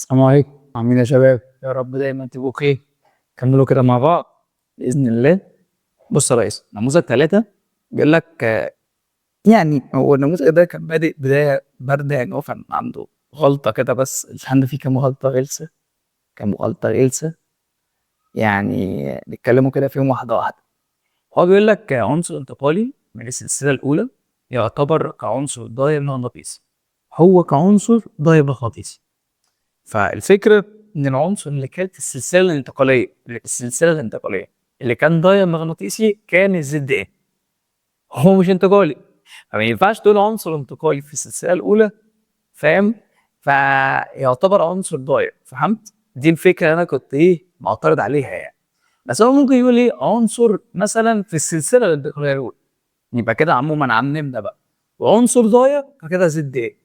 السلام عليكم، عاملين إيه يا شباب؟ يا رب دايما تبقوا بخير. كملوا كده مع بعض بإذن الله. بص يا ريس، نموذج 3 بيقول لك يعني هو النموذج ده كان بادئ بداية باردة، يعني هو كان عنده غلطة كده، بس الامتحان ده فيه كام غلطة غلسة، كام غلطة غلسة، يعني نتكلموا كده فيهم واحدة واحدة. هو بيقول لك عنصر انتقالي من السلسلة الأولى يعتبر كعنصر دايمغناطيسي، هو كعنصر دايمغناطيسي. فالفكرة إن العنصر اللي كانت السلسلة الانتقالية، اللي كان دايمغناطيسي كان ال Zn، هو مش انتقالي، فما ينفعش تقول عنصر انتقالي في السلسلة الأولى، فاهم؟ فيعتبر عنصر dia، فهمت؟ دي الفكرة اللي أنا كنت معترض عليها يعني. بس هو ممكن يقول إيه؟ عنصر مثلا في السلسلة الانتقالية الأولى، يبقى كده عموما عممنا بقى، وعنصر dia فكده Zn،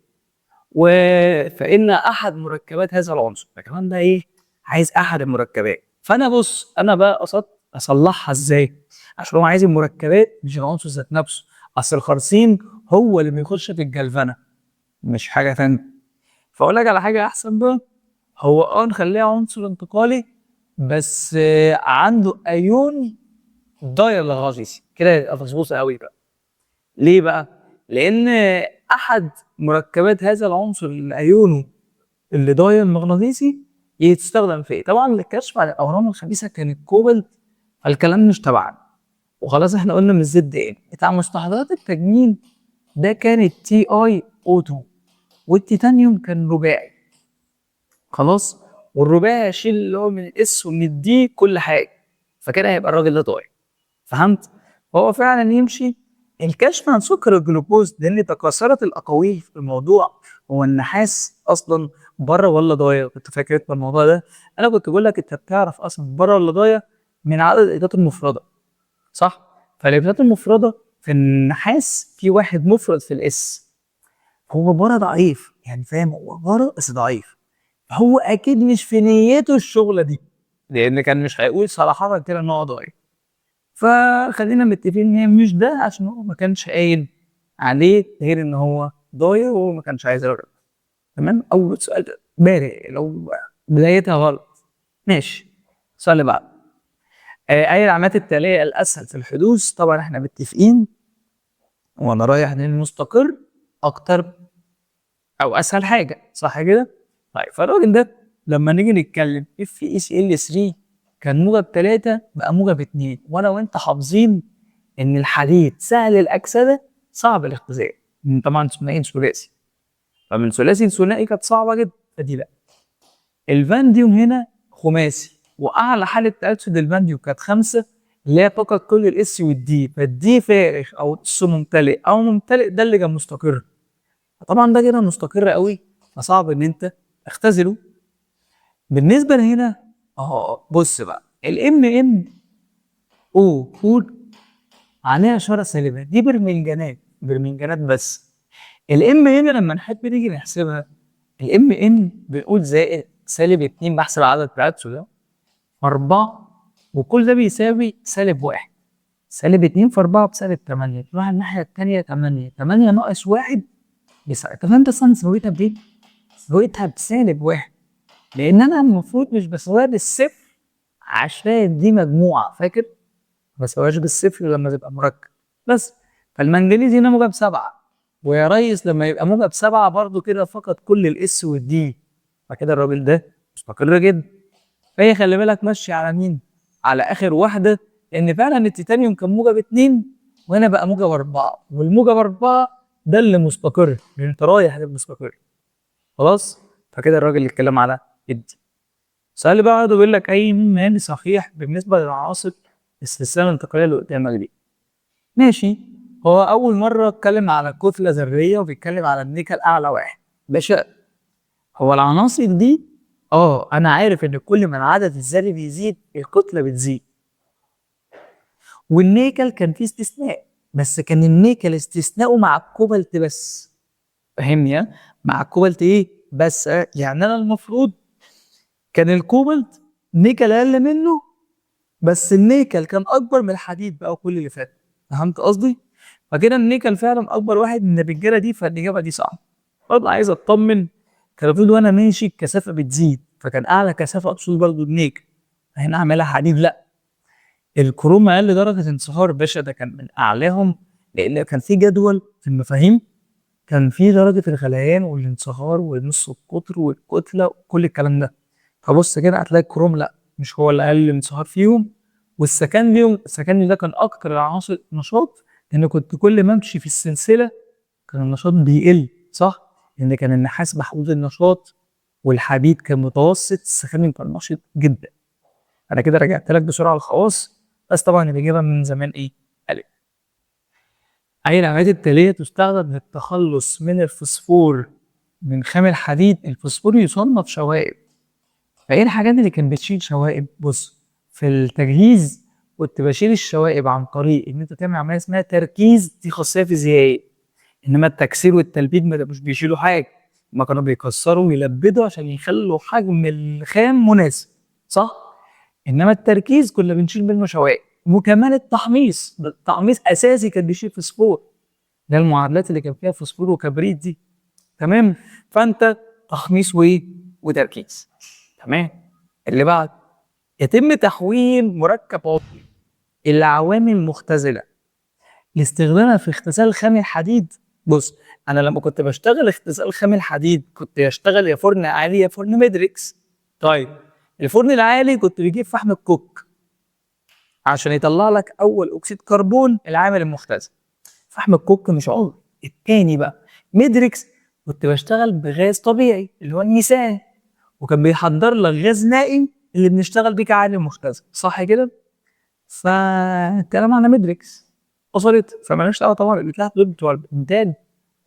فإن أحد مركبات هذا العنصر، فكمان ده إيه؟ عايز أحد المركبات. فأنا بص، أنا بقى قصدت أصلحها إزاي؟ عشان هو عايز المركبات مش العنصر ذات نفسه، أصل الخارصين هو اللي بيخش في الجلفنة مش حاجة تانية. فأقول لك على حاجة أحسن بقى، هو نخليها عنصر انتقالي بس عنده أيون دايمغناطيسي كده، يبقى مظبوط قوي بقى. ليه بقى؟ لأن أحد مركبات هذا العنصر اللي أيونه اللي دايمغناطيسي يستخدم في إيه؟ طبعا الكشف عن الأورام الخبيثة كان الكوبالت، فالكلام مش تبعنا وخلاص، احنا قلنا من ال Zn. بتاع مستحضرات التجميل ده كان ال TiO2، والتيتانيوم كان رباعي خلاص، والرباعي هيشيل اللي هو من ال s ومن ال d كل حاجة، فكده هيبقى الراجل ده ضايع، فهمت؟ فهو فعلا يمشي. الكشف عن سكر الجلوكوز لان تكاثرت الاقاويل في الموضوع، هو النحاس اصلا para ولا dia؟ كنت فاكر انت الموضوع ده؟ انا كنت بقول لك انت بتعرف اصلا para ولا dia من عدد الالكترونات المفردة، صح؟ فالالكترونات المفردة في النحاس في واحد مفرد في ال s، هو para ضعيف يعني، فاهم؟ هو para بس ضعيف، هو اكيد مش في نيته الشغلة دي، لان كان مش هيقول صراحة كده ان هو ضعيف. فخلينا متفقين ان هي مش ده، عشان هو ما كانش قايل عليه غير ان هو ضايع وهو ما كانش عايز يرد. تمام؟ اول سؤال ده بارق لو بدايتها غلط. ماشي، السؤال اللي بعده، اي العلامات التالية الاسهل في الحدوث؟ طبعا احنا متفقين وانا رايح للمستقر اكتر او اسهل حاجة، صح كده؟ طيب فالراجل ده لما نيجي نتكلم FeCl3 كان موجب 3 بقى موجب 2، وانا وانت حافظين ان الحديد سهل الاكسدة صعب الاختزال، طبعا ثنائي ثلاثي، فمن ثلاثي لثنائي كانت صعبة جدا، فدي لا. الفانديوم هنا خماسي، واعلى حاله تاكسد الفانديوم كانت 5 اللي هي فقط كل ال s وال d، فال d فارغ او s ممتلئ او ممتلئ، ده اللي كان مستقر. طبعا ده كده مستقر قوي، فصعب ان انت تختزله. بالنسبة لهنا بص بقى، ال MnO4 عليها اشارة سالبه، دي برمنجانات، برمنجانات بس. ال Mn لما نحب نيجي نحسبها، ال Mn بنقول زائد سالب 2 بحسب عدد بتاعته ده 4، وكل ده بيساوي سالب 1، سالب 2 في 4 بسالب 8، تروح على الناحية التانية 8، 8 ناقص 1 بيساوي. طب انت اصلا سويتها بايه؟ سويتها بسالب 1، لان انا المفروض مش بسويها بالصفر عشان دي مجموعة، فاكر؟ ما بسويهاش بالصفر لما تبقى مركب بس. فالمنجنيز هنا موجب 7، ويا ريس لما يبقى موجب 7 برضو كده فقد كل ال s وال d، فكده الراجل ده مستقر جدا. فهي خلي بالك ماشية على مين؟ على آخر واحدة، لأن فعلا التيتانيوم كان موجب 2 وهنا بقى موجب 4، والموجب 4 ده اللي مستقر، لأن أنت رايح للمستقر. خلاص؟ فكده الراجل اللي اتكلم على ال d. السؤال اللي بعده بيقول لك أي مما صحيح بالنسبة للعناصر السلسلة الانتقالية اللي قدامك دي. ماشي، هو أول مرة اتكلم على كتلة ذرية وبيتكلم على النيكل أعلى واحد. باشا، هو العناصر دي أنا عارف إن كل ما العدد الذري بيزيد الكتلة بتزيد. والنيكل كان فيه استثناء، بس كان النيكل استثناءه مع الكوبالت بس. فاهمني؟ ها؟ مع الكوبالت إيه؟ بس، يعني أنا المفروض كان الكوبالت نيكل أقل منه، بس النيكل كان أكبر من الحديد بقى وكل اللي فات. فهمت قصدي؟ فكده النيكل فعلا أكبر واحد من الرجالة دي، فالإجابة دي صح. برضه عايز أطمن كان المفروض وانا ماشي الكثافة بتزيد، فكان اعلى كثافة اقصد برضه النيكل، هنا اعملها حديد. لا، الكروم اقل درجه انصهار باشا، ده كان من اعلاهم، لان كان في جدول في المفاهيم كان في درجه الغليان والانصهار ونص القطر والكتله وكل الكلام ده. فبص كده هتلاقي الكروم لا مش هو اللي اقل انصهار فيهم، والسكنديوم، السكنديوم ده كان اكتر العناصر نشاط، لان كنت كل ما امشي في السلسلة كان النشاط بيقل، صح؟ لان كان النحاس محدود النشاط والحديد كان متوسط، السكنديوم كان نشيط جدا. انا كده رجعت لك بسرعة الخواص، بس طبعا الاجابة من زمان ايه؟ الف. اي العمليات التالية تستخدم للتخلص من الفوسفور من خام الحديد؟ الفوسفور يصنف شوائب، فايه الحاجات اللي كانت بتشيل شوائب؟ بص، في التجهيز كنت بشيل الشوائب عن طريق ان انت تعمل عملية اسمها تركيز، دي خاصية فيزيائية، انما التكسير والتلبيد ما مش بيشيلوا حاجة، ما كانوا بيكسروا ويلبدوا عشان يخلوا حجم الخام مناسب، صح؟ انما التركيز كنا بنشيل منه شوائب، وكمان التحميص، ده التحميص اساسي كان بيشيل فوسفور، ده المعادلات اللي كان فيها فوسفور وكبريت دي، تمام؟ فانت تحميص وايه؟ وتركيز، تمام؟ اللي بعد، يتم تحويل مركب عضوي الى عوامل مختزله لاستخدامها في اختزال خام الحديد. بص، انا لما كنت بشتغل اختزال خام الحديد كنت اشتغل يا فرن عالي يا فرن ميدريكس. طيب الفرن العالي كنت بجيب فحم الكوك عشان يطلع لك اول اكسيد كربون العامل المختزل، فحم الكوك مش عضوي. التاني بقى ميدريكس كنت بشتغل بغاز طبيعي اللي هو الميثان، وكان بيحضر لك غاز مائي اللي بنشتغل بيه كعامل مختزل، صح كده؟ فالكلام على ميدريكس وصلت، فمالناش دعوه طبعا اللي تحت دول بتوع الانتاج،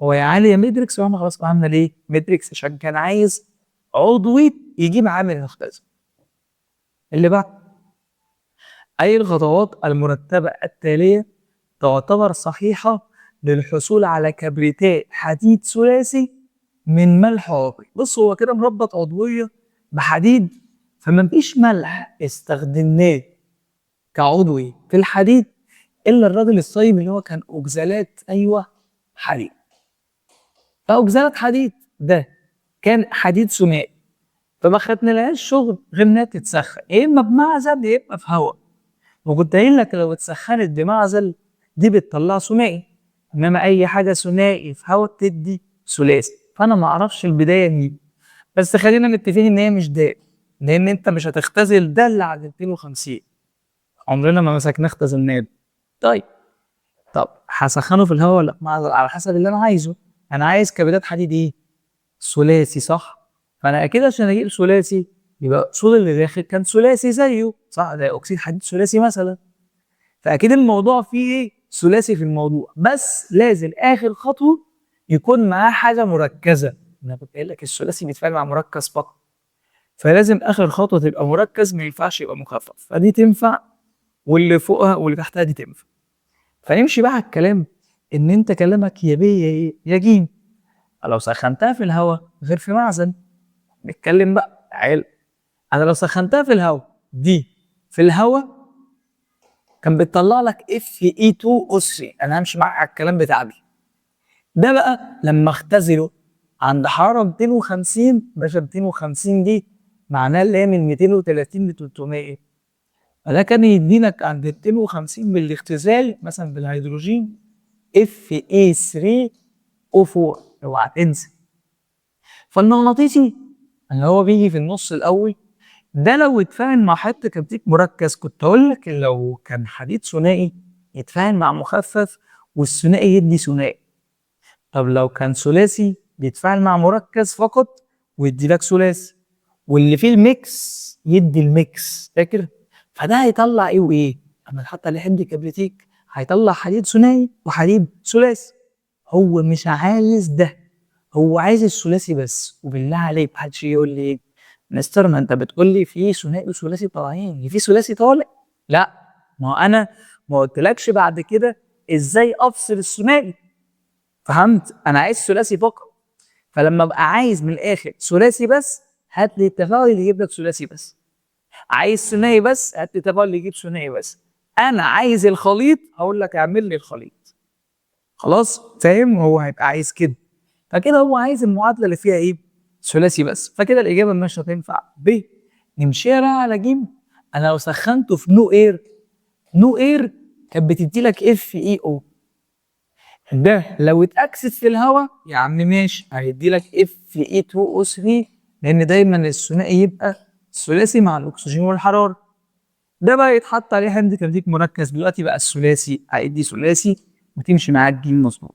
هو يا عالي يا ميدريكس، واحنا خلاص فهمنا ليه ميدريكس، عشان كان عايز عضوي يجيب عامل مختزل. اللي بعد، اي الخطوات المرتبة التالية تعتبر صحيحه للحصول على كبريتات حديد ثلاثي من ملح عضوي؟ بص، هو كده مربط عضوية بحديد، فما فيش ملح استخدمناه كعضوي في الحديد الا الراجل الصيب اللي هو كان اوكزالات، ايوه حديد. فاوكزالات حديد ده كان حديد ثنائي، فما خدنالهاش شغل غير انها تتسخن يا اما بمعزل يا اما في هواء. وكنت قايل لك لو اتسخنت بمعزل دي بتطلع ثنائي، انما اي حاجة ثنائي في هواء بتدي ثلاثي. فانا ما اعرفش البداية دي، بس خلينا متفقين ان هي مش ده، لان انت مش هتختزل ده اللي على 250، عمرنا ما مسكناه اختزلناه. طيب، طب هسخنه في الهواء ولا معزل؟ على حسب اللي انا عايزه. انا عايز كبريتات حديد ايه؟ ثلاثي، صح؟ فانا اكيد عشان اجيب ثلاثي يبقى اصول اللي داخل كان ثلاثي زيه، صح؟ زي اكسيد حديد ثلاثي مثلا، فاكيد الموضوع فيه ايه؟ ثلاثي في الموضوع، بس لازم اخر خطوة يكون معاه حاجة مركزه. انا كنت قايل لك الثلاثي بيتفاعل مع مركز فقط، فلازم اخر خطوة تبقى مركز، ما ينفعش يبقى مخفف، فدي تنفع واللي فوقها واللي تحتها دي تنفع. فنمشي بقى على الكلام ان انت كلامك يا بي يا ايه يا جيم. لو سخنتها في الهواء غير في معزل، نتكلم بقى تعال. انا لو سخنتها في الهواء دي في الهواء كان بتطلع لك Fe 2 O 3، انا همشي معاك على الكلام بتاع دي. ده بقى لما اختزله عند حرارة 250، باشا 250 دي معناها اللي هي من 230 ل 300، فده كان يديلك عند 250 بالاختزال مثلا بالهيدروجين Fe 3 O 4، اوعى تنسى. فالمغناطيسي اللي هو بيجي في النص الاول ده لو اتفاعل مع حتة كبريت مركز، كنت اقول لك لو كان حديد ثنائي يتفاعل مع مخفف والثنائي يدي ثنائي. طب لو كان ثلاثي بيتفاعل مع مركز فقط ويدي لك ثلاثي، واللي فيه ال mix يدي ال mix، فاكر؟ فده هيطلع ايه وايه؟ اما تحط عليه حمض كبريتيك هيطلع حديد ثنائي وحديد ثلاثي. هو مش عايز ده، هو عايز الثلاثي بس. وبالله عليك محدش يقول لي ايه مستر، ما انت بتقول لي في ثنائي وثلاثي طالعين، في ثلاثي طالع؟ لا، ما هو انا ما قلتلكش بعد كده ازاي افصل الثنائي، فهمت؟ انا عايز ثلاثي فقط. فلما ابقى عايز من الاخر ثلاثي بس، هات لي التفاعل اللي يجيب لك ثلاثي بس. عايز ثنائي بس، هات لي التفاعل اللي يجيب ثنائي بس. انا عايز الخليط، هقول لك اعمل لي الخليط. خلاص فاهم؟ هو هيبقى عايز كده. فكده هو عايز المعادلة اللي فيها ايه؟ ثلاثي بس، فكده الاجابة مش هتنفع ب. نمشيها بقى على ج. انا لو سخنته في no air، no air كانت بتدي لك FeO، ده لو اتاكسد في الهواء يا عم ماشي هيدي لك Fe2O3، لان دايما الثنائي يبقى ثلاثي مع الاكسجين والحرارة. ده بقى يتحط عليه حمض كبريتيك مركز، دلوقتي بقى الثلاثي هيدي ثلاثي وتمشي معاك ج مظبوط.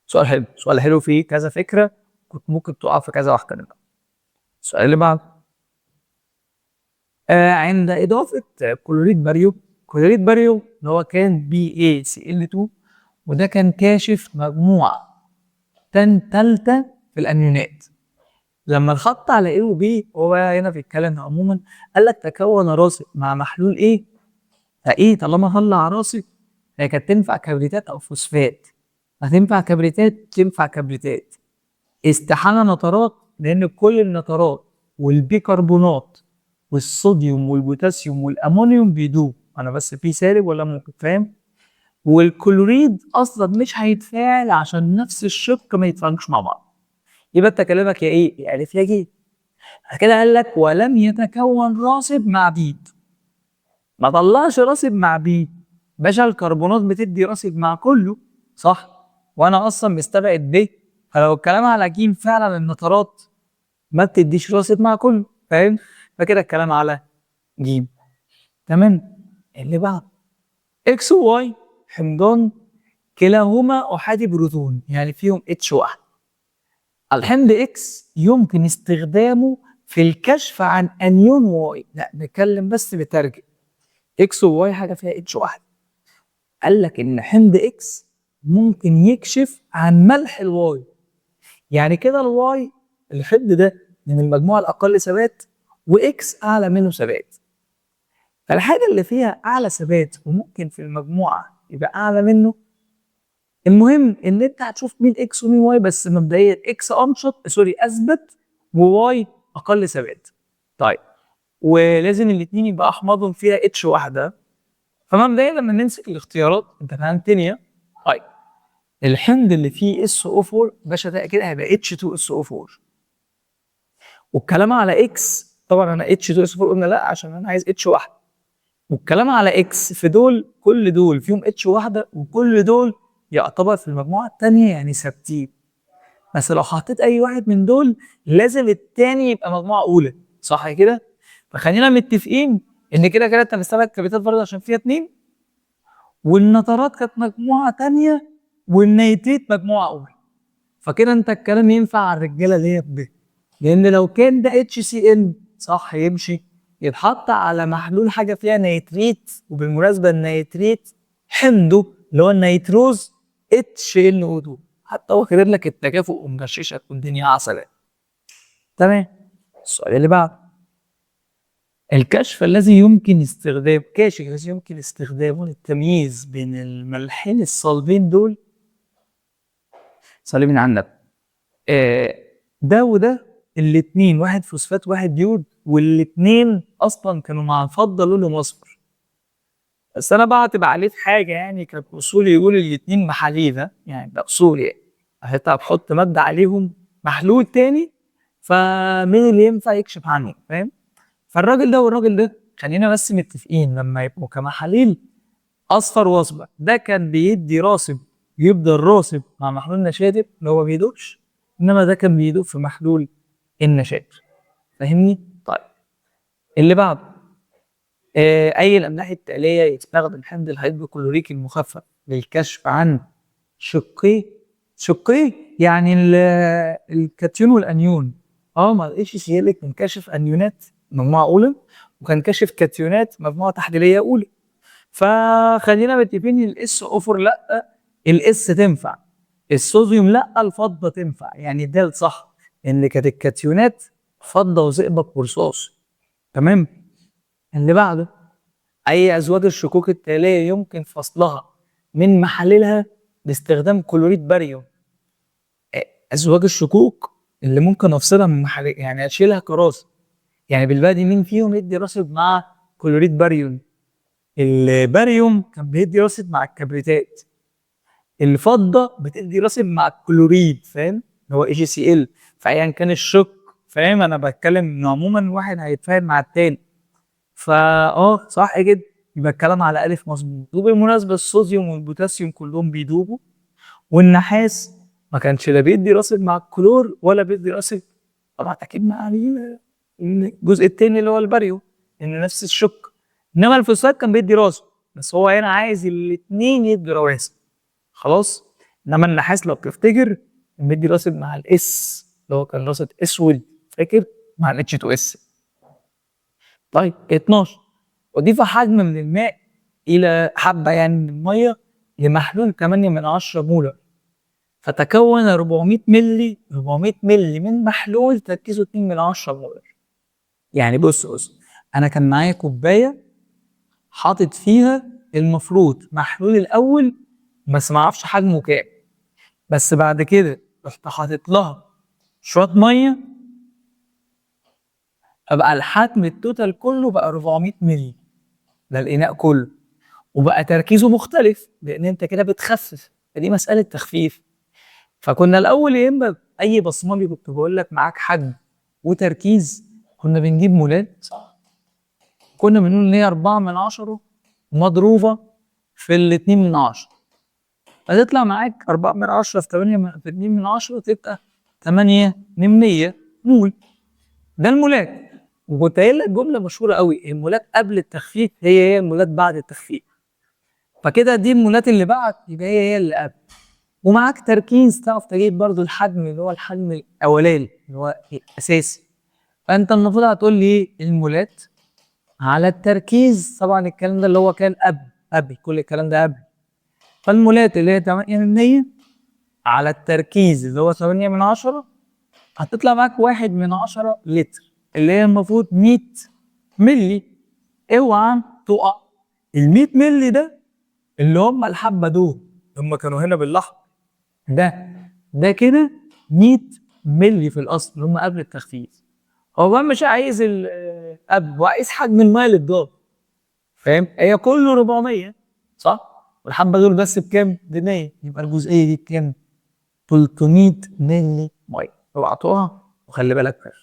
سؤال حلو، سؤال حلو فيه كذا فكرة، كنت ممكن تقع في كذا واحدة منهم. السؤال اللي بعده، عند اضافه كلوريد باريوم، كلوريد باريوم اللي هو كان BaCl2، وده كان كاشف مجموعة تالتة في الانيونات. لما اتحط على A و B، هو بقى هنا بيتكلم عموما، قال لك تكون راسب مع محلول A، فايه طالما طلع راسب هي كانت تنفع كبريتات او فوسفات، هتنفع كبريتات، تنفع كبريتات. استحالة نترات، لان كل النترات والبيكربونات والصوديوم والبوتاسيوم والامونيوم بيدوب، انا بس في سالب ولا موجب، فاهم؟ والكلوريد اصلا مش هيتفاعل عشان نفس الشق ما يتفاعلوش مع بعض. يبقى انت كلامك يا ايه؟ يا الف يا ج. كده قال لك ولم يتكون راسب مع ب، ما طلعش راسب مع ب. باشا الكربونات بتدي راسب مع كله، صح؟ وانا اصلا مستبعد ب، فلو الكلام على ج فعلا النترات ما بتديش راسب مع كله، فاهم؟ فكده الكلام على ج. تمام. اللي بعده X و Y حمضان كلاهما احادي بروتون، يعني فيهم H واحد. الحمض X يمكن استخدامه في الكشف عن انيون Y. لا نتكلم بس بترجم، X و Y حاجة فيها H واحد. قال لك ان حمض X ممكن يكشف عن ملح ال Y، يعني كده ال Y الحمض ده من المجموعة الاقل ثبات و X اعلى منه ثبات، فالحاجه اللي فيها اعلى ثبات وممكن في المجموعة يبقى اعلى منه. المهم ان انت هتشوف مين X ومين Y، بس مبدئيا X انشط، sorry اثبت، و Y اقل ثبات. طيب ولازم الاثنين يبقى احماضهم فيها H واحدة. فمبدئيا لما نمسك الاختيارات انت فهمتني. طيب الحمض اللي فيه SO4 باشا ده كده هيبقى H2SO4، والكلام على X طبعا انا H2SO4 قلنا لا عشان انا عايز H واحدة، والكلام على X في دول كل دول فيهم H واحدة وكل دول يعتبر في المجموعة الثانية يعني ثابتين، بس لو حطيت اي واحد من دول لازم الثاني يبقى مجموعة اولى، صح كده؟ فخلينا متفقين ان كده كده انت مستبعد كبريتات برضه عشان فيها 2، والنترات كانت مجموعة ثانية، والنيتريت مجموعة اولى، فكده انت الكلام ينفع على الرجالة اللي هي ب، لان لو كان ده HCl صح يمشي يتحط على محلول حاجة فيها نيتريت، وبالمناسبة النيتريت حمضه اللي هو النيتروز HNO2، حتى هو كاتب لك التكافؤ ومغششك والدنيا عسل. تمام. السؤال اللي بعده، الكشف الذي يمكن استخدام كاشف الذي يمكن استخدامه للتمييز بين الملحين الصلبين دول، صليبين عندك ده وده، الاتنين واحد فوسفات واحد يود، والاتنين اصلا كانوا مع الفضة لونهم اصفر، بس انا بعتب عليه في حاجة، يعني كان اصولي يقول الاتنين محاليل، يعني ده اصول، يعني حتى بحط مادة عليهم محلول تاني، فمين اللي ينفع يكشف عنه، فاهم؟ فالراجل ده والراجل ده خلينا بس متفقين لما يبقوا كمحاليل اصفر واصفر، ده كان بيدي راسب، يفضل راسب مع محلول نشادر اللي هو بيدوبش، انما ده كان بيدوب في محلول النشادر، فاهمني؟ طيب اللي بعده، اي الاملاح التالية يستخدم حمض الهيدروكلوريك المخفف للكشف عن شقيه، شقيه يعني الكاتيون والانيون. ما ال HCl كان كاشف انيونات مجموعة اولى، وكان كاشف كاتيونات مجموعة تحليلية اولى، فخلينا متفقين ان ال SO4 لا، ال S تنفع، الصوديوم لا، الفضة تنفع، يعني ده صح ان كانت الكاتيونات فضة وزئبق ورصاص. تمام. اللي بعده، اي ازواج الشقوق التالية يمكن فصلها من محاليلها باستخدام كلوريد باريوم؟ ازواج الشقوق اللي ممكن افصلها من محاليل، يعني اشيلها كراسب، يعني بالبلدي مين فيهم يدي راسب مع كلوريد باريوم؟ الباريوم كان بيدي راسب مع الكبريتات، الفضة بتدي راسب مع الكلوريد، فاهم؟ اللي هو AgCl، فايا كان الشق فاهم؟ انا بتكلم ان عموما واحد هيتفاعل مع التاني، فا صح جدا، يبقى الكلام على الف مظبوط. وبالمناسبة الصوديوم والبوتاسيوم كلهم بيدوبوا، والنحاس ما كانش لا بيدي راسب مع الكلور ولا بيدي راسب طبعا اكيد مع الجزء التاني اللي هو الباريو، لان نفس الشق. انما الفوسفات كان بيدي راسب، بس هو هنا عايز الاثنين يدوا رواسب خلاص. انما النحاس لو تفتكر كان بيدي راسب مع ال S اللي هو كان راسب اسود، فاكر؟ مع ال H2S. طيب 12، اضيف حجم من الماء الى حبه يعني من المية لمحلول 8 من 10 مولر، فتكون 400 ملي، 400 ملي من محلول تركيزه 2 من 10 مولر. يعني بص انا كان معايا كوباية حاطط فيها المفروض محلول الاول بس ما اعرفش حجمه كام، بس بعد كده رحت حاطط لها شوية مية، فبقى الحجم ال total كله بقى 400 ملي، ده الاناء كله، وبقى تركيزه مختلف لان انت كده بتخفف، فدي مسالة تخفيف. فكنا الاول يا اما اي بصمجي كنت بقول لك معاك حجم وتركيز، كنا بنجيب مولات، كنا بنقول ان هي 4 من 10 مضروبة في الاتنين من 10، فتطلع معاك 4 من 10 في 8 من في 2 من 10 تبقى 8 من 100 مول. ده المولات. وكنت قايل لك جملة مشهورة قوي، المولات قبل التخفيف هي هي المولات بعد التخفيف، فكده دي المولات اللي بعد يبقى هي هي اللي قبل. ومعاك تركيز تعرف تجيب برضو الحجم اللي هو الحجم الاولاني اللي هو الاساسي. فانت المفروض هتقول لي ايه؟ المولات على التركيز، طبعا الكلام ده اللي هو كان قبل كل الكلام ده قبل. فالمولات اللي هي 8 من 100 على التركيز اللي هو 8 من 10 هتطلع معاك 1 من 10 لتر اللي هي المفروض 100 ملي. اوعى تقع ال 100 ملي ده اللي هم الحبة دول، هم كانوا هنا بالاحمر ده كده 100 ملي في الاصل اللي هم قبل التخفيف. هو بقى مش عايز قبل، هو عايز حجم المية اللي اتضاف، فاهم؟ هي كله 400 صح؟ والحبه دول بس بكام؟ ب 100، يبقى الجزئية دي بكام؟ 300 ملي مية. اوعى تقع وخلي بالك منها.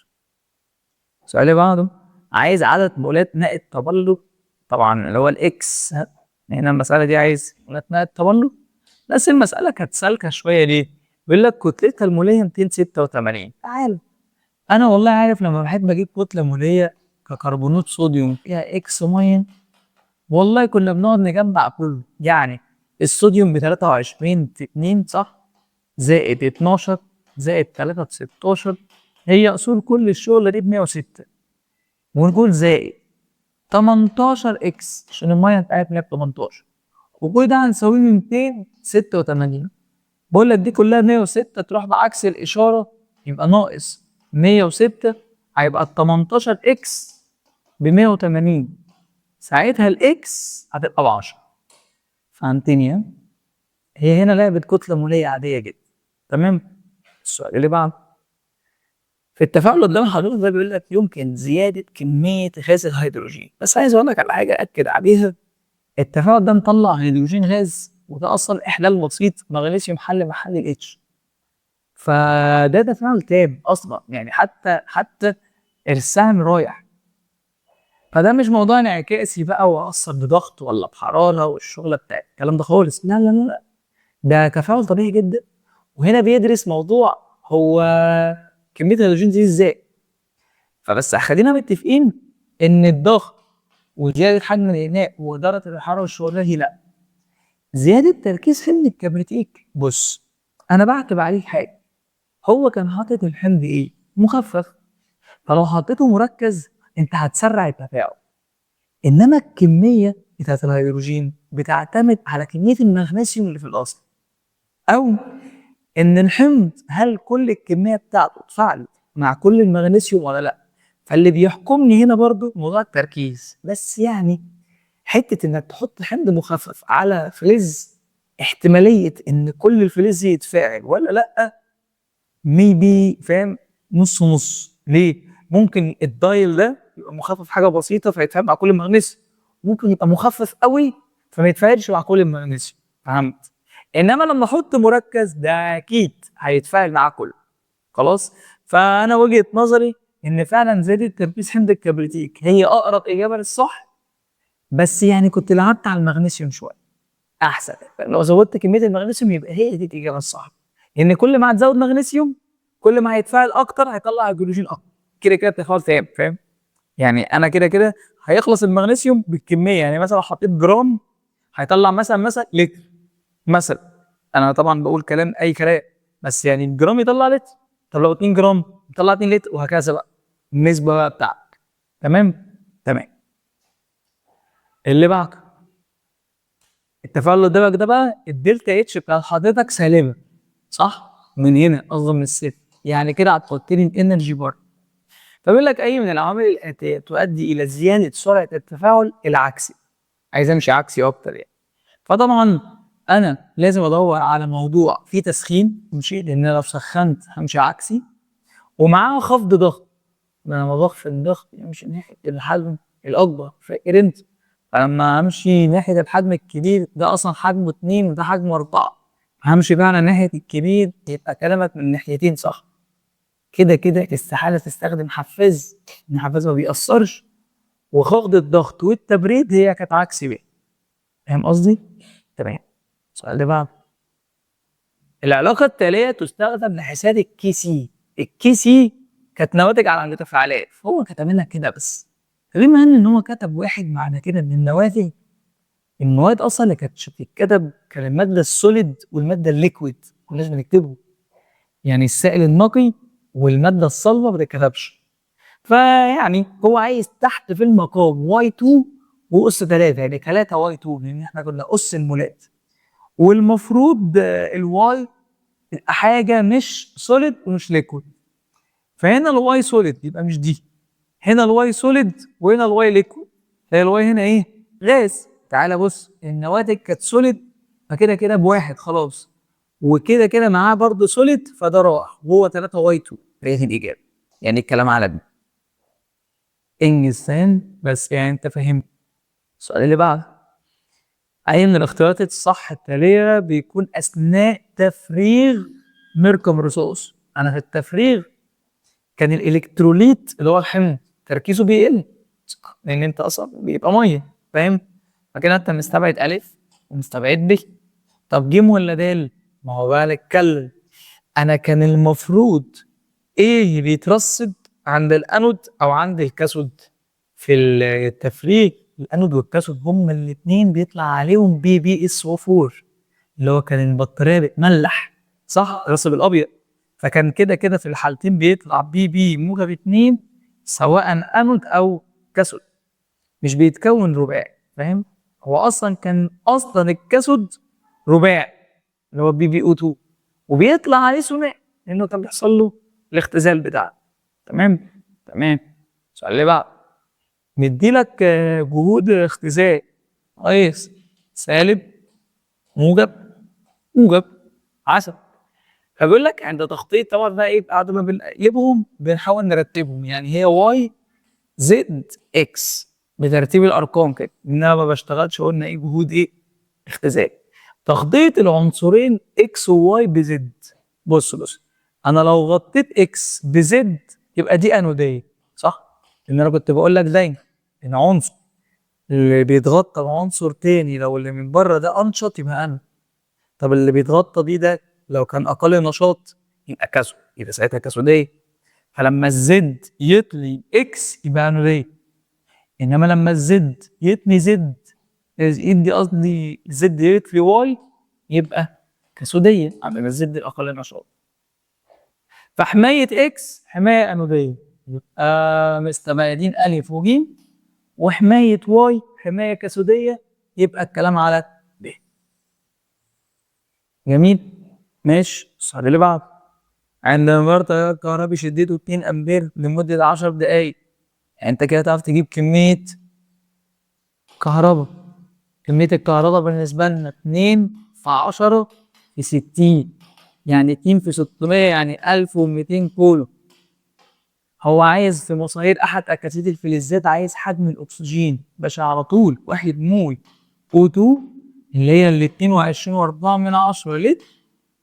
السؤال اللي بعده عايز عدد مولات ماء التبلور، طبعا اللي هو ال X. هنا المسألة دي عايز مولات ماء التبلور، بس المسألة كانت سالكة شوية. ليه؟ بيقول لك كتلتها المولية 286. تعال أنا والله عارف لما بحب أجيب كتلة مولية ككربونات صوديوم فيها X مية، والله كنا بنقعد نجمع كله، يعني الصوديوم ب 23 في 2 صح؟ زائد 12 زائد 3 في 16، هي أصول كل الشغلة دي ب 106، ونقول زائد 18 X عشان المية انت عارف ان هي ب 18، وكل ده هنساويه 286. بقول لك دي كلها 106 تروح بعكس الإشارة يبقى ناقص 106، هيبقى ال 18 X ب 180، ساعتها ال X هتبقى ب 10. فهمتني؟ ها؟ هي هنا لعبة كتلة مولية عادية جدا. تمام؟ السؤال اللي بعده في التفاعل قدام حضرتك ده بيقول لك يمكن زيادة كمية غاز الهيدروجين، بس عايز أقول لك على حاجة أكد عليها. التفاعل ده مطلع هيدروجين غاز، وده أصلا إحلال بسيط، مغنيسيوم حل محل ال H، فده تفاعل تام أصلا، يعني حتى السهم رايح. فده مش موضوع انعكاسي بقى وأثر بضغط ولا بحرارة والشغلة بتاعت الكلام ده خالص، لا لا لا لا، ده تفاعل طبيعي جدا. وهنا بيدرس موضوع هو كمية الهيدروجين دي ازاي. فبس خلينا متفقين ان الضغط وزيادة حجم الإناء ودرجة الحرارة والشغلة دي لا. زيادة تركيز حمض الكبريتيك، بص أنا بعتب عليه حاجة، هو كان حاطط الحمض إيه؟ مخفف، فلو حطيته مركز أنت هتسرع التفاعل. إنما الكمية بتاعت الهيدروجين بتعتمد على كمية المغنيسيوم اللي في الأصل، أو إن الحمض هل كل الكمية بتاعته اتفاعلت مع كل المغنيسيوم ولا لأ. فاللي بيحكمني هنا برضو موضوع التركيز. بس يعني حتة إنك تحط حمض مخفف على فلز، احتمالية إن كل الفلز يتفاعل ولا لأ maybe، فاهم؟ نص نص. ليه؟ ممكن الدايل ده يبقى مخفف حاجة بسيطة فيتفاعل مع كل المغنيسيوم، ممكن يبقى مخفف قوي فما يتفاعلش مع كل المغنيسيوم، فهمت؟ انما لما احط مركز ده اكيد هيتفاعل مع كله، خلاص؟ فانا وجهه نظري ان فعلا زيادة تركيز حمض الكبريتيك هي اقرب اجابه للصح، بس يعني كنت لعبت على المغنيسيوم شوية احسن. لو زودت كمية المغنيسيوم يبقى هي دي الاجابة الصح، لان كل ما هتزود مغنيسيوم كل ما هيتفاعل اكتر، هيطلع هيدروجين اكتر، كده كده التفاعل تام، فاهم؟ يعني انا كده كده هيخلص المغنيسيوم بالكمية، يعني مثلا لو حطيت جرام هيطلع مثلا لتر مثلا، انا طبعا بقول كلام اي كلام، بس يعني الجرام يطلع لتر، طب لو 2 جرام يطلع 2 لتر، وهكذا بقى النسبة بقى بتاعتك. تمام؟ تمام. اللي بعده التفاعل اللي قدامك ده بقى ال delta H بتاع حضرتك سالبه، صح؟ من هنا اصغر من الصفر، يعني كده هتحط لي ال energy بره. فبيقول لك اي من العوامل الاتية تؤدي الى زيادة سرعة التفاعل العكسي؟ عايز امشي عكسي اكتر يعني. فطبعا انا لازم ادور على موضوع فيه تسخين، ماشي، لان انا لو سخنت همشي عكسي، ومعاه خفض ضغط، ما انا لما بخفض الضغط يمشي ناحية الحجم الاكبر، فاكر انت؟ فلما امشي ناحية الحجم الكبير ده اصلا حجمه 2 وده حجمه 4، همشي فعلا ناحية الكبير، يبقى كلامك من ناحيتين صح. كده كده استحالة تستخدم حفاز، ان الحفاز ما بيأثرش، وخفض الضغط والتبريد هي كانت عكس بيه، فاهم قصدي؟ تمام. السؤال اللي بعده العلاقة التالية تستخدم لحساب ال Kc. ال Kc كانت نواتج على المتفاعلات، فهو كتب لنا كده بس، فبما ان هو كتب واحد معنى كده ان النواتج المواد اصلا اللي كانت بتتكتب كان المادة ال solid والمادة ال liquid كناش بنكتبهم، يعني السائل النقي والمادة الصلبة ما بتتكتبش. فيعني هو عايز تحت في المقام Y 2 واس 3، يعني 3 Y 2، لان احنا كنا اس المولات، والمفروض ال Y تبقى حاجة مش solid ومش liquid، فهنا ال Y solid يبقى مش دي، هنا ال Y solid وهنا ال Y liquid، هي ال Y هنا ايه؟ غاز. تعالى بص النواتج كانت solid، فكده كده بواحد خلاص، وكده كده معاه برضه solid، فده راح، وهو 3 Y 2 هي الاجابة. يعني الكلام على دي انجز فاهم، بس يعني انت فاهم. السؤال اللي بعده اي من الاختيارات الصح التالية بيكون اثناء تفريغ مركم رصاص؟ انا في التفريغ كان الالكتروليت اللي هو الحمض تركيزه بيقل، لان انت اصلا بيبقى مية، فاهم؟ فكده انت مستبعد الف ومستبعد ب. طب جيم ولا دال؟ ما هو بقى نتكلم، انا كان المفروض ايه بيترسب عند الانود او عند الكاثود في التفريغ؟ الانود والكاثود هما الاثنين بيطلع عليهم PbSO 4، اللي هو كان البطارية بتملح، صح؟ الراسب الابيض. فكان كده كده في الحالتين بيطلع Pb موجب 2 سواء انود او كاثود، مش بيتكون رباعي، فاهم؟ هو اصلا كان اصلا الكاثود رباعي اللي هو PbO 2، وبيطلع عليه ثنائي لانه كان بيحصل له الاختزال بتاعه. تمام؟ تمام. السؤال اللي بعده مديلك جهود اختزال كويس، سالب موجب موجب عسل. فبيقول لك عند تخطيط طبعا بقى ايه، بعد ما بنقلبهم بنحاول نرتبهم، يعني هي Y Z X بترتيب الارقام كده، ان انا ما بشتغلش قلنا ايه جهود ايه اختزال. تغطيه العنصرين X و Y ب Z. بص بص، انا لو غطيت X ب Z يبقى دي انوديه، صح؟ لان انا كنت بقول لك دايما ان عنصر اللي بيتغطى بعنصر تاني لو اللي من بره ده انشط يبقى انود، طب اللي بيتغطى بيه ده لو كان اقل نشاط يبقى كاثود، يبقى ساعتها كاثوديه. فلما ال Z يطلي X يبقى انوديه، انما لما ال Z يطلي Z يدي قصدي Z يطلي Y يبقى كاثوديه، عندنا ال Z الاقل نشاط. فحمايه X حماية انوديه، يبقى مستبعدين الف وج، وحماية Y حماية كاثوديه، يبقى الكلام على ب. جميل، ماشي. السؤال اللي بعده عند مرور تيار كهربي شدته 2 امبير لمدة 10 دقايق، يعني انت كده تعرف تجيب كمية كهرباء. كمية الكهرباء بالنسبة لنا 2 في 10 في 60، يعني 2 في 600 يعني 1200 كولوم. هو عايز في مصاهير أحد أكاسيد الفلزات عايز حجم الأكسجين، باشا على طول 1 مول O 2 اللي هي ال 22.4 لتر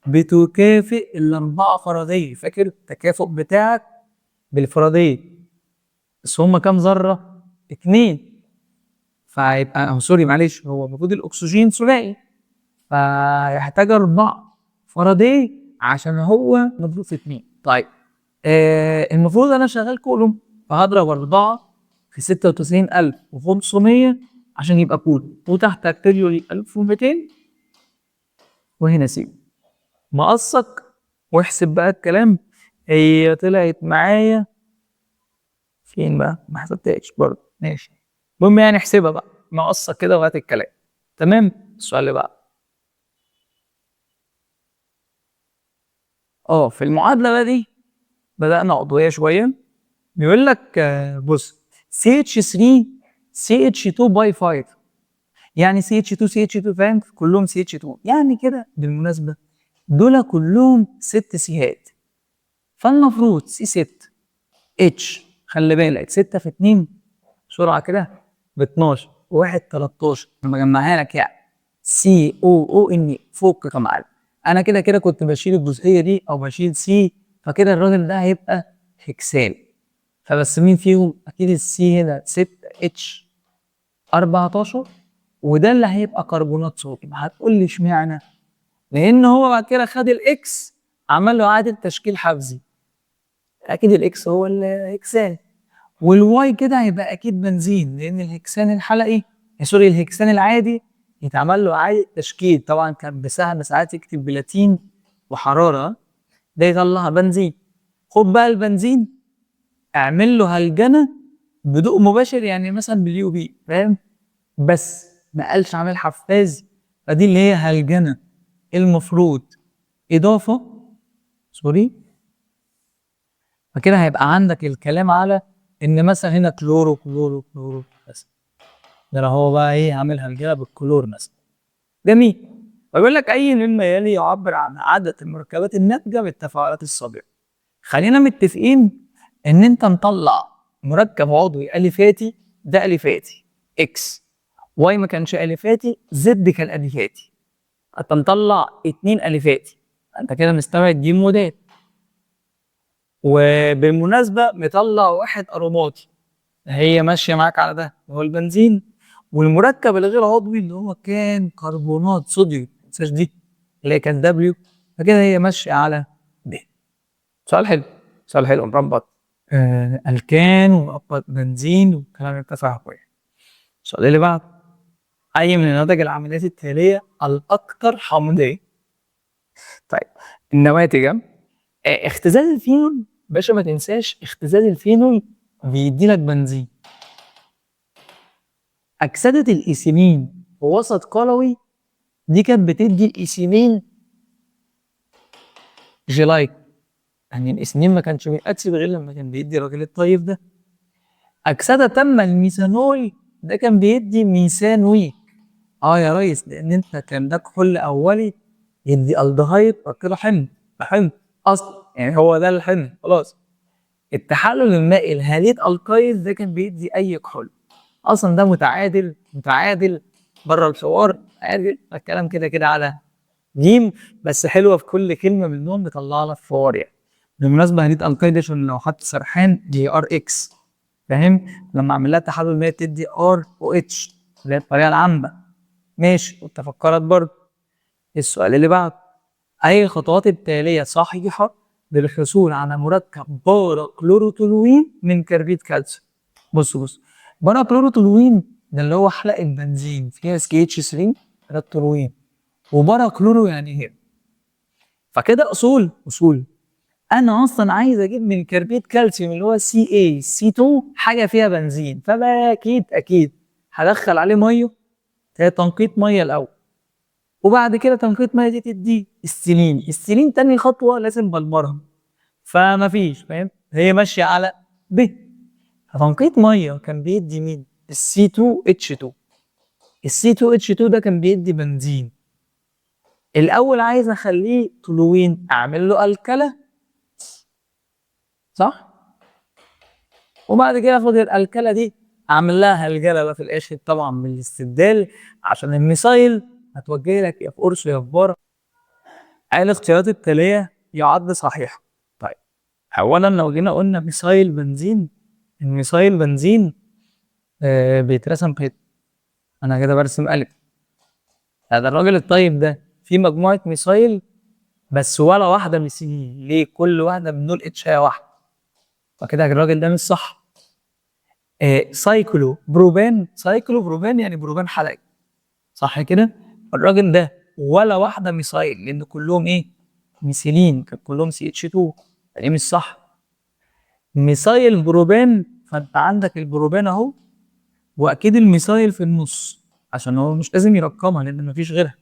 بتكافئ ال4 فاراداي. فاكر التكافؤ بتاعك بالفاراداي، بس هما كام ذرة؟ 2. فهيبقى sorry معلش، هو المفروض الأكسجين ثنائي، فيحتاج 4 فاراداي عشان هو مضروب في 2. طيب المفروض أنا شغال كولوم، فهضرب 4 في 96500 عشان يبقى كولوم، وتحت اكتب لي 1200 وهنا سيب مقصك واحسب بقى الكلام. هي طلعت معايا فين بقى؟ ما حسبتهاش برضه، ماشي. المهم احسبها بقى مقصك كده وهات الكلام. تمام. السؤال اللي بقى في المعادلة بقى دي بدأنا عضوية شوية. بيقول لك، بص، سي اتش 3 سي اتش 2 باي 5، يعني سي اتش 2 سي اتش 2، فاهم؟ كلهم سي اتش 2، يعني كده بالمناسبة دول كلهم 6 سيهات، فالمفروض سي 6 اتش، خلي بالك 6 في 2 بسرعة كده ب 12، 1 13، انا بجمعها لك يعني سي او او ان فوق يا معلم. انا كده كده كنت بشيل الجزئية دي او بشيل سي، فكده الراجل ده هيبقى هكسان. فبس مين فيهم؟ اكيد السي هنا 6 اتش 14، وده اللي هيبقى كربونات صوديوم. هتقول لي اشمعنى؟ لان هو بعد كده خد الاكس عمل له اعاده تشكيل حفزي، اكيد الاكس هو الهكسان، والواي كده هيبقى اكيد بنزين، لان الهكسان الحلقي، سوري الهكسان العادي يتعمل له اعاده تشكيل، طبعا كان بسهم ساعات يكتب بلاتين وحرارة، ده يطلع بنزين. خد بقى البنزين اعمل له هلجنه بضوء مباشر، يعني مثلا باليو بي، فاهم؟ بس ما قالش عامل حفاز، فدي اللي هي هلجنه المفروض اضافه، سوري. فكده هيبقى عندك الكلام على ان مثلا هنا كلورو كلورو كلورو بس، ده لو هو بقى ايه عامل هلجنه بالكلور مثلا. جميل. ويقول لك اي مما يلي يعبر عن عدد المركبات الناتجة بالتفاعلات السابقة. خلينا متفقين ان انت مطلع مركب عضوي اليفاتي، ده اليفاتي اكس، واي ما كانش اليفاتي، زد كان اليفاتي، انت مطلع 2 اليفاتي، انت كده مستبعد جيم ودال. وبالمناسبة مطلع 1 اروماتي، هي ماشية معاك على ده اللي هو البنزين، والمركب الغير عضوي اللي هو كان كربونات صوديوم، ما تنساش دي اللي هي كان دبليو، فكده هي ماشية على ب. سؤال حلو، سؤال حلو، مربط الكان ومربط بنزين والكلام اللي انت فاهمه يعني. السؤال اللي بعده، اي من النواتج العمليات التالية الاكثر حمضيه؟ طيب النواتج، اختزال الفينول باشا، ما تنساش اختزال الفينول بيدي لك بنزين. اكسده الايثيلين في وسط قلوي دي كانت بتدي الايثيلين جلايك، يعني الايثيلين ما كانش بيتأكسد غير لما كان بيدي الراجل الطيب ده. اكسده تم الميثانول ده كان بيدي ميثانويك، يا ريس، لان انت كان ده كحول اولي يدي الدهايد وكده حمض، حمض اصلا يعني هو ده الحمض خلاص. التحلل المائي الهاليد القايل ده كان بيدي اي كحول اصلا، ده متعادل بره الحوار، عادل الكلام كده كده على جيم، بس حلوة في كل كلمة منهم بيطلع لك فوار يعني. بالمناسبة هاليد القايل ده عشان لو حد سرحان دي ار اكس، فاهم؟ لما اعمل لها تحلل مائي تدي ار او اتش اللي هي الطريقة العامة، ماشي. وانت فكرت برضه. السؤال اللي بعده، اي الخطوات التالية صحيحه للحصول على مركب بارا كلوروتولوين من كربيد كالسيوم؟ بص بارا كلوروتولوين ده اللي هو حلقة بنزين فيها سي اتش 3 ده التولوين، وبارا كلورو يعني هنا، فكده اصول انا اصلا عايز اجيب من كربيد كالسيوم اللي هو سي اي سي 2 حاجة فيها بنزين، فبقى اكيد هدخل عليه مية، هي تنقيط مية الاول، وبعد كده تنقيط مية دي تدي السنين، السنين تاني خطوة لازم بلمرها، فما فيش، فاهم؟ هي ماشية على ب. فتنقيط مية كان بيدي مين؟ السي 2 اتش 2. السي 2 اتش 2 ده كان بيدي بنزين. الاول عايز اخليه تولوين، اعمل له الكله، صح؟ وبعد كده اخد الالكله دي اعمل لها هلجله بقى في الاخر طبعا بالاستبدال، عشان الميثايل هتوجه لك يا في قرص يا في بار. اي الاختيارات التالية يعد صحيح؟ طيب اولا لو جينا قلنا methyl benzene، ال methyl benzene بيترسم كده، انا كده برسم الف. هذا الراجل الطيب ده في مجموعة methyl بس ولا واحدة ميثيلين، ليه؟ كل واحدة من دول H واحدة، فكده الراجل ده مش صح. cyclo propane، cyclo propane يعني بروبان حلقي، صح كده؟ الراجل ده ولا واحدة methyl لان كلهم ايه؟ ميثيلين، كان كلهم CH 2، فدي مش صح. methyl propane، فانت عندك البروبان اهو واكيد ال methyl في النص عشان هو مش لازم يرقمها لان مفيش غيرها،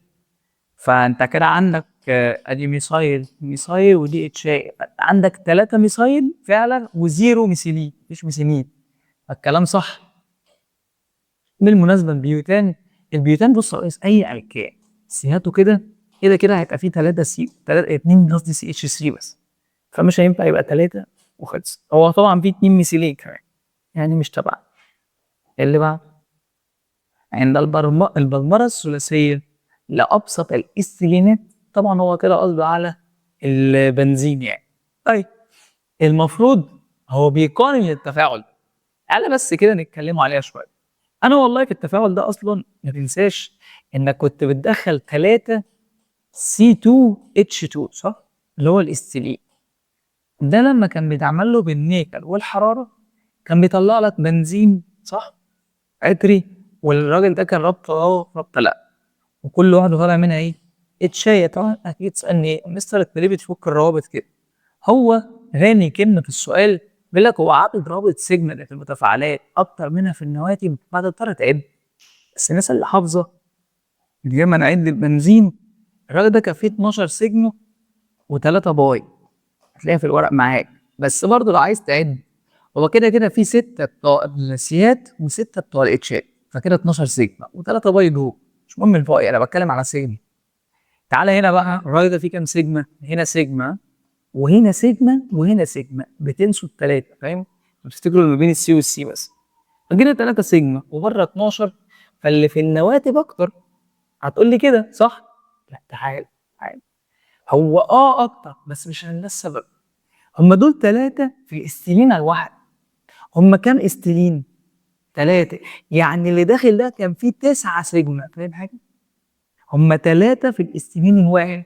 فانت كده عندك ادي methyl methyl ودي H اي، فانت عندك 3 methyl فعلا و zero ميثيلين، مفيش ميثيلين، الكلام صح. بالمناسبة البيوتان، البيوتان بص يا ريس اي الكان سيهاته كده كده كده هيبقى فيه 3 C 3 2 قصدي CH 3 بس، فمش هينفع يبقى 3 وخلص. هو طبعا فيه 2 ميثيلين كمان يعني مش تبع. اللي بعد عند البلمرة الثلاثية لأبسط الإستيلينات، طبعا هو كده قصده على البنزين يعني. طيب المفروض هو بيقارن التفاعل، تعالى بس كده نتكلموا عليها شوية. أنا والله في التفاعل ده أصلا ما تنساش إنك كنت بتدخل 3 C 2 H 2 صح؟ اللي هو الاستيلين ده لما كان بيتعمل له بالنيكل والحرارة كان بيطلع لك بنزين صح؟ عطري، والراجل ده كان رابطه رابطه لا، وكل واحدة طالع منها ايه؟ H ايه. طبعا هتيجي تسالني ايه؟ مستر انت ليه بتفك الروابط كده؟ هو رامي كلمة في السؤال بيقول لك هو عدد روابط سيجما اللي في المتفاعلات اكتر منها في النواتج، فهتضطر تعد. بس الناس اللي حافظه من غير ما نعد البنزين، الراجل ده كان فيه 12 سيجما و3 pi، هتلاقيها في الورق معاك. بس برضه لو عايز تعد هو كده كده في 6 بتوع السيات و6 بتوع الاتشات، فكده 12 سيجما و3 pi جوه، مش مهم ال pi، انا بتكلم على سيجما. تعالى هنا بقى الراجل ده فيه كام سيجما؟ هنا سيجما وهنا سيجما وهنا سيجما، بتنسوا التلاتة فاهم؟ بتفتكروا ما بين ال C وال C بس. فجينا 3 سيجما وبره 12، فاللي في النواتج اكتر. هتقول لي كده صح؟ لا تعال تعال، هو اكتر بس مش عشان ده السبب. هم دول 3 في الاستيلين الواحد، هم كام استيلين؟ 3، يعني اللي داخل ده كان فيه 9 سيجما، فاهم حاجة؟ هم 3 في الاستيلين الواحد،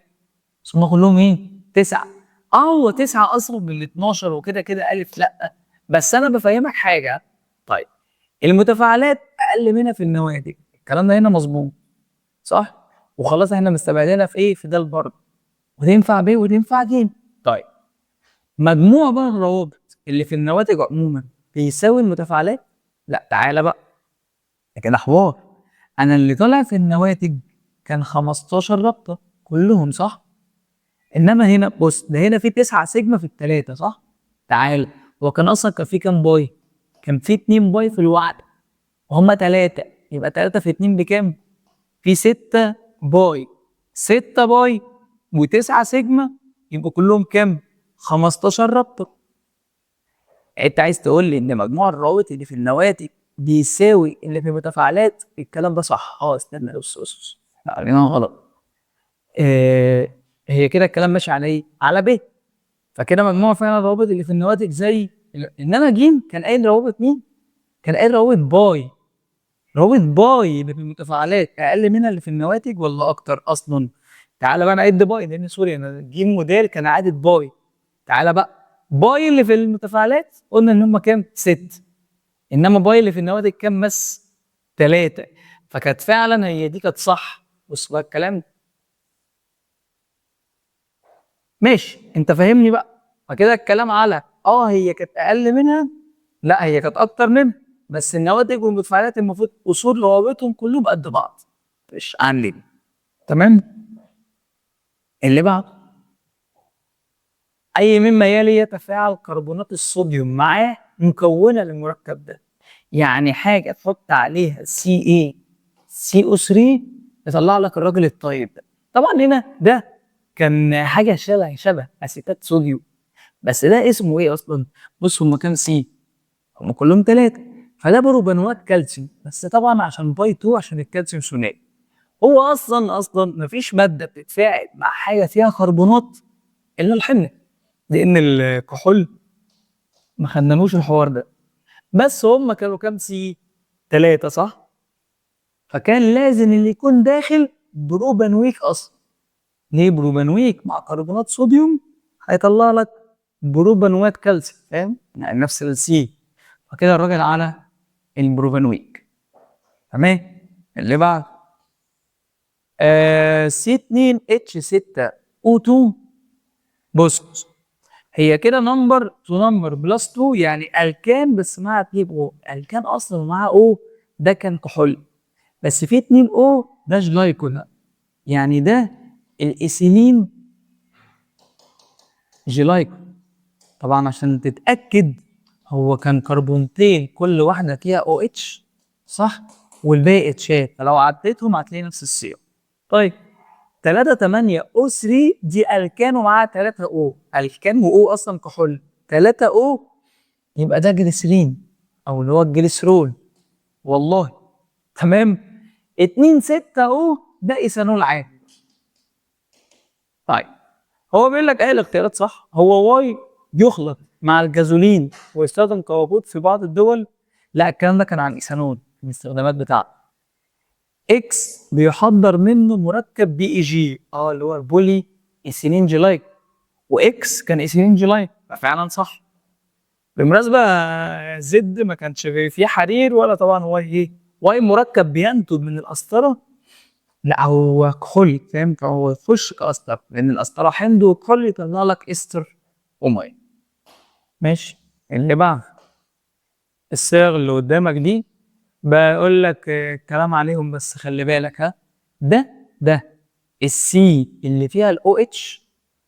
بس هم كلهم ايه؟ 9. هو 9 اصلا من ال 12 وكده كده الف لا، بس انا بفهمك حاجة. طيب المتفاعلات اقل منها في النواتج، الكلام ده هنا مظبوط صح؟ وخلاص احنا مستبعدينها في ايه؟ في ده برضه، وتنفع ب وتنفع ج. طيب مجموع بقى الروابط اللي في النواتج عموما بيساوي المتفاعلات؟ لا تعالى بقى ده كده حوار. انا اللي طالع في النواتج كان 15 رابطه كلهم صح؟ انما هنا بص ده هنا في 9 سيجما في التلاتة صح؟ تعالى هو كان اصلا كان في كام pi؟ كان في 2 pi في الواحدة وهما 3، يبقى 3 في 2 بكام؟ في 6 pi، 6 pi و9 سيجما يبقوا كلهم كام؟ 15 رابطة. انت عايز تقول لي ان مجموع الروابط اللي في النواتج بيساوي اللي في المتفاعلات؟ الكلام ده صح. استنى بص بص بص، لا قريناها غلط. هي كده الكلام ماشي على ايه؟ على ب. فكده مجموع فعلا الروابط اللي في النواتج زي انما ج كان قايل روابط مين؟ كان قايل روابط pi. روابط pi اللي في المتفاعلات اقل منها اللي في النواتج ولا اكتر اصلا؟ تعالى بقى نعد pi، لان sorry انا ج موديل كان عادد pi. تعالى بقى pi اللي في المتفاعلات قلنا ان هم كام؟ 6، انما pi اللي في النواتج كام بس؟ 3. فكانت فعلا هي دي كانت صح. بص بقى الكلام ماشي، انت فاهمني بقى. فكده الكلام على هي كانت اقل منها، لا هي كانت اكتر منها، بس النواتج والمتفاعلات المفروض اصول روابطهم كلهم قد بعض، مش عندي. تمام. اللي بعده اي مما يلي يتفاعل كربونات الصوديوم معاه مكونة للمركب ده، يعني حاجة تحط عليها سي اي سي او 3 يطلع لك الراجل الطيب ده. طبعا هنا ده كان حاجة شبه اسيتات صوديوم، بس ده اسمه ايه اصلا؟ بص هم كام C؟ هم كلهم 3، فده بروبانوات كالسيوم، بس طبعا عشان pi 2 عشان الكالسيوم ثنائي. هو اصلا مفيش مادة بتتفاعل مع حاجة فيها كربونات الا الحمض، لان الكحول ما خدنالوش الحوار ده. بس هم كانوا كام C؟ 3 صح؟ فكان لازم اللي يكون داخل بروبانويك اصلا. ليه بروبانويك مع كربونات صوديوم هيطلع لك بروبانوات كالسيوم، فاهم؟ يعني نفس ال C. فكده الراجل على البروبانويك. تمام. اللي بعد C 2 H 6 O 2. بص هي كده number to number plus 2، يعني الكان بس مع 2 O. الكان اصلا مع O ده كان كحول، بس في 2 O ده جلايكول، يعني ده الايثيلين جلايكول. طبعا عشان تتاكد هو كان كربونتين كل واحدة فيها OH صح، والباقي اتشال، فلو عديتهم هتلاقي نفس الصيغة. طيب 3 8 O 3 دي الكان ومعاها 3 O، الكان و O اصلا كحول، 3 O يبقى ده جليسرين او اللي هو الجليسرول والله. تمام. 2 6 O ده ايثانول عادي. طيب هو بيقول لك ايه الاختيارات صح؟ هو Y يخلط مع الجازولين ويستخدم كوقود في بعض الدول. لا الكلام ده كان عن ايثانول الاستخدامات بتاعته. X بيحضر منه مركب PEG، اللي هو ال poly ethylene glycol، و X كان ethylene glycol، ففعلا صح. بالمناسبة Z ما كانش فيه حرير ولا طبعا Y ايه، Y مركب بينتج من القسطرة، لا هو كحول فاهم، فهو يخش كقسطره لان القسطرة حمض وكحول يطلع لك استر ومية. ماشي. اللي بعد الصيغ اللي قدامك دي بقول لك كلام عليهم، بس خلي بالك ها، ده ال C اللي فيها ال OH،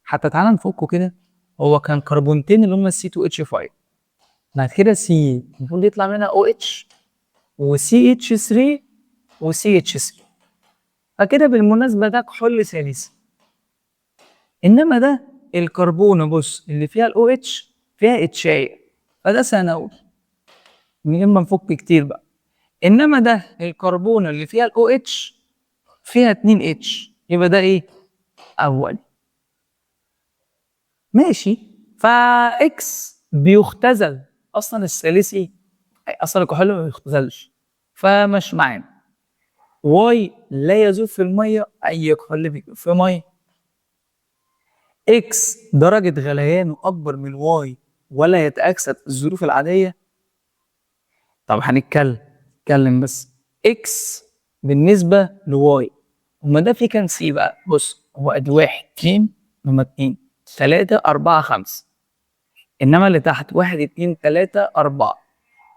حتى تعالى نفكه كده. هو كان كربونتين اللي هم ال C 2 H 5، بعد كده C المفروض يطلع منها OH و CH 3 و CH 3، فكده بالمناسبة ده كحول ثالثي. انما ده الكربونه بص اللي فيها ال OH فيها H ايه، فده ثانوي من غير ما نفك كتير بقى. انما ده الكربونه اللي فيها ال OH فيها 2 H، يبقى ده ايه؟ اولي. ماشي. ف X بيختزل اصلا الثالثي، اصلا الكحول ما بيختزلش فمش معانا. Y لا يذوب في المية، اي كحول بيذوب في مية. X درجه غليانه اكبر من Y ولا يتاكسد في الظروف العادية. طب هنتكلم اتكلم بس X بالنسبة ل Y، هما ده في كام C بقى؟ بص هو ادي 1 2 هما 2 3 4 5، انما اللي تحت 1 2 3 4،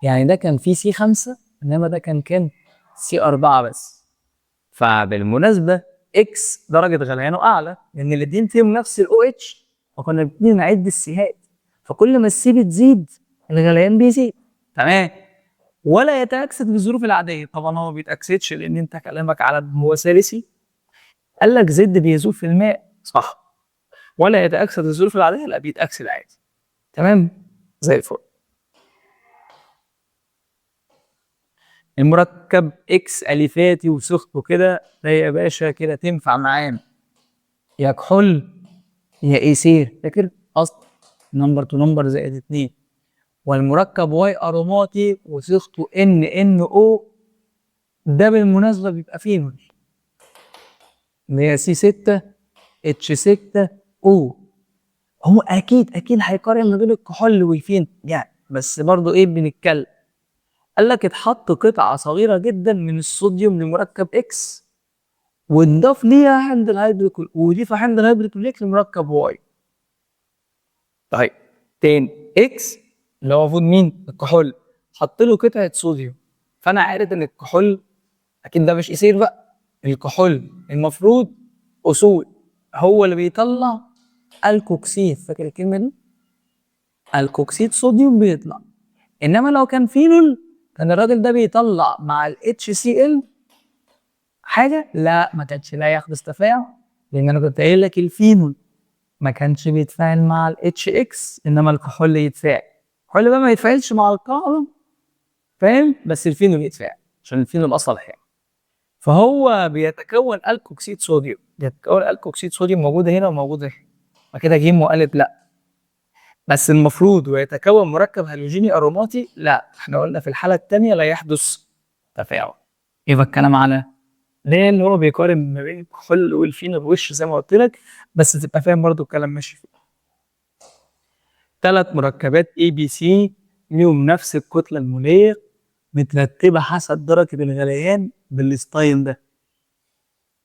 يعني ده كان فيه C 5، انما ده كان كام؟ C 4 بس. فبالمناسبه X درجه غليانه اعلى لان الاتنين فيهم نفس ال OH، وكنا بنبتدي نعد ال C هات، فكل ما ال C بتزيد الغليان بيزيد. تمام. ولا يتاكسد في الظروف العادية، طبعا هو ما بيتاكسدش لان انت كلامك على ان هو ثالثي. قال لك Z بيذوب في الماء صح، ولا يتاكسد في الظروف العادية، لا بيتاكسد عادي. تمام زي الفل. المركب X اليفاتي وسخته كده، ده يا باشا كده تنفع معانا يا كحول يا ايثير، فاكر اصلا number to number زائد 2. والمركب Y اروماتي وصيغته N N O، ده بالمناسبة بيبقى فينول اللي هي C 6 H 6 O. هو اكيد هيقارن ما بين الكحول والفين يعني، بس برضه ايه بنتكلم. قال لك اتحط قطعه صغيرة جدا من الصوديوم لمركب X واتضاف ليها حمض الهيدروكلوريك، وضيف حمض الهيدروكلوريك لمركب Y. طيب تاني X اللي هو المفروض مين؟ الكحول، حط له قطعه صوديوم، فانا عارف ان الكحول اكيد ده مش ايثير بقى، الكحول المفروض اصول هو اللي بيطلع الكوكسيد، فاكر الكلمة دي؟ الكوكسيد صوديوم بيطلع. انما لو كان فينول كان الراجل ده بيطلع مع ال HCl حاجة، لا ما كانش لا يحدث تفاعل، لان انا كنت قايل لك الفينول ما كانش بيتفاعل مع ال HX، انما الكحول يتفاعل. الكحول بقى ما يتفاعلش مع القاعدة فاهم، بس الفينول يتفاعل عشان الفينول اصلا حاجة. فهو بيتكون الكوكسيد صوديوم، بيتكون الكوكسيد صوديوم موجود هنا وموجود هنا. فكده جيم وقالت لا، بس المفروض ويتكون مركب هالوجيني اروماتي، لا احنا قلنا في الحالة الثانية لا يحدث تفاعل. يبقى الكلام على ليه اللي هو بيقارن ما بين الكحول والفينول وش زي ما قلت لك، بس تبقى فاهم برضو الكلام ماشي فيه. 3 مركبات A B C ليهم نفس الكتلة المولية مترتبة حسب درجة الغليان بال style ده.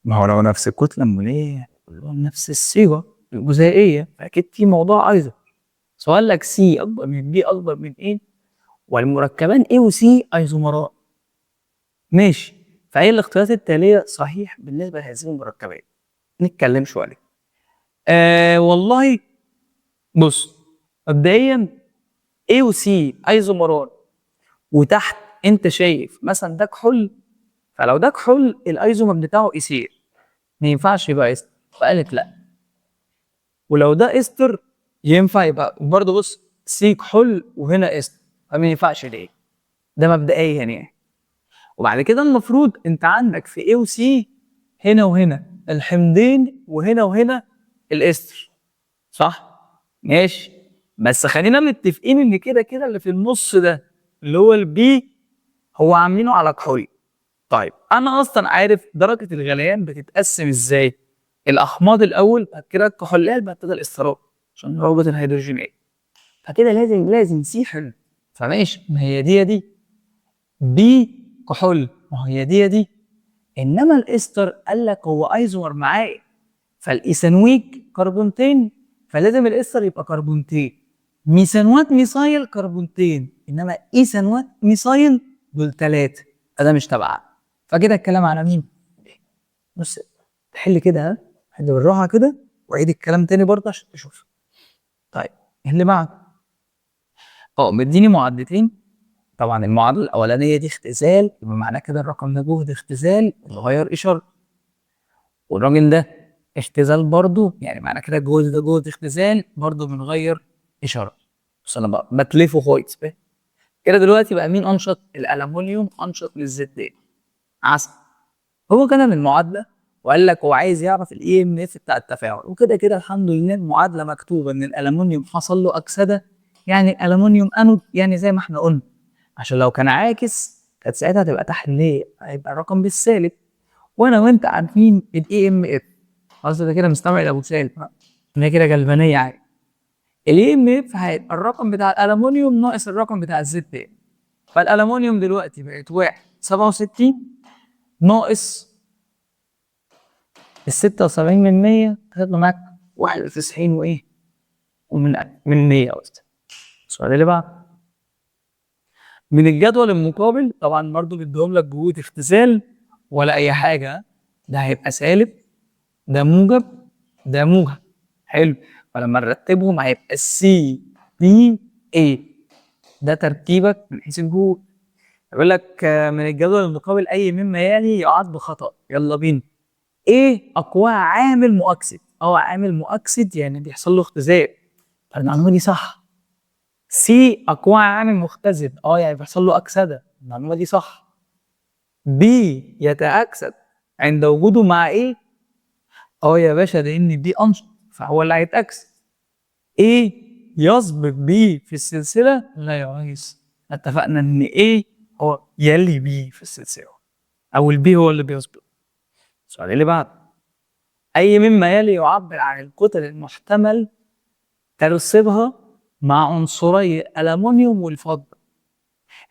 ما هو لو نفس الكتلة المولية كلهم نفس الصيغة الجزيئية، فأكيد في موضوع أيضا. سؤال لك C أكبر من B أكبر من A، والمركبان A و C أيزومرات. ماشي، فأي الاختيارات التالية صحيح بالنسبة لهذه المركبات؟ نتكلم شوية. والله بص، مبدئيا A و C أيزومرات، وتحت أنت شايف مثلا ده كحول، فلو ده كحول الأيزومر بتاعه إيثير، ما ينفعش يبقى إستر، فقالت لا. ولو ده إستر ينفع يبقى برضه، بص C كحول وهنا إستر، فما ينفعش ليه؟ ده مبدئيا يعني. وبعد كده المفروض انت عندك في A و C هنا وهنا الحمضين، وهنا وهنا الاستر، صح؟ ماشي، بس خلينا متفقين ان كده كده اللي في النص ده اللي هو ال B هو عاملينه على كحول. طيب انا اصلا عارف درجة الغليان بتتقسم ازاي، الاحماض الاول، بعد كده الكحولات، بعد كده الاسترات عشان روابط الهيدروجينية، فكده لازم C حلو. فماشي، ما هي دي يا دي، B كحول، ما هي دي يا دي، انما الاستر قال لك هو ايزومر معايا، فالايثانويك كربونتين، فلازم الاستر يبقى كربونتين، ميثانوات ميثايل كربونتين، انما ايثانوات ميثايل دول 3، فده مش تبعنا. فكده الكلام على مين؟ بص تحل كده، ها حل بالراحة كده وعيد الكلام تاني برضه عشان تشوف. طيب اللي بعده مديني معادلتين، طبعا المعادلة الاولانية دي اختزال، يبقى معناه كده الرقم ده جهد اختزال اتغير اشارة، والراجل ده اختزال برضه، يعني معناه كده الجهد ده جهد اختزال برضه بنغير اشارة. بس انا بقى بتلفه خالص فاهم كده. دلوقتي بقى مين انشط؟ الالومنيوم انشط من ال Zn. عسل. هو كده من المعادلة وقال لك هو عايز يعرف ال EMF بتاع التفاعل، وكده كده الحمد لله المعادلة مكتوبة ان الالومنيوم حصل له اكسده، يعني الالومنيوم انود، يعني زي ما احنا قلنا، عشان لو كان عاكس كانت ساعتها هتبقى تحليلية، هيبقى الرقم بالسالب. وانا وانت عارفين ال EMF، خلاص ده كده مستوعب ابو سالب، ده كده جلفانيه عادي. ال EMF هيبقى الرقم بتاع الالومنيوم ناقص الرقم بتاع ال Zn، فالالومنيوم دلوقتي بقت 1.67 ناقص ال 76%، هتطلع معاك 91 وايه؟ ومن من 100 قصدي. السؤال اللي بعده من الجدول المقابل، طبعا برضه بيديهم لك جهود اختزال ولا اي حاجة، ده هيبقى سالب، ده موجب، ده موجب. حلو، فلما نرتبهم هيبقى C B A، ده ترتيبك من حيث الجهود. يقول لك من الجدول المقابل اي مما يلي يعد بخطأ. يلا بينا. A اقوى عامل مؤكسد، عامل مؤكسد يعني بيحصل له اختزال، فالمعلومه دي صح. C اقوى عامل مختزل، يعني بيحصل له اكسده، المعلومة دي صح. B يتاكسد عند وجوده مع A، يا باشا لان B انشط فهو اللي هيتاكسد. A يسبق B في السلسلة، لا يا ريس، اتفقنا ان A هو يلي B في السلسلة، او ال B هو اللي بيسبق. السؤال اللي بعده اي مما يلي يعبر عن الكتل المحتمل ترسبها مع عنصري الالومنيوم والفضة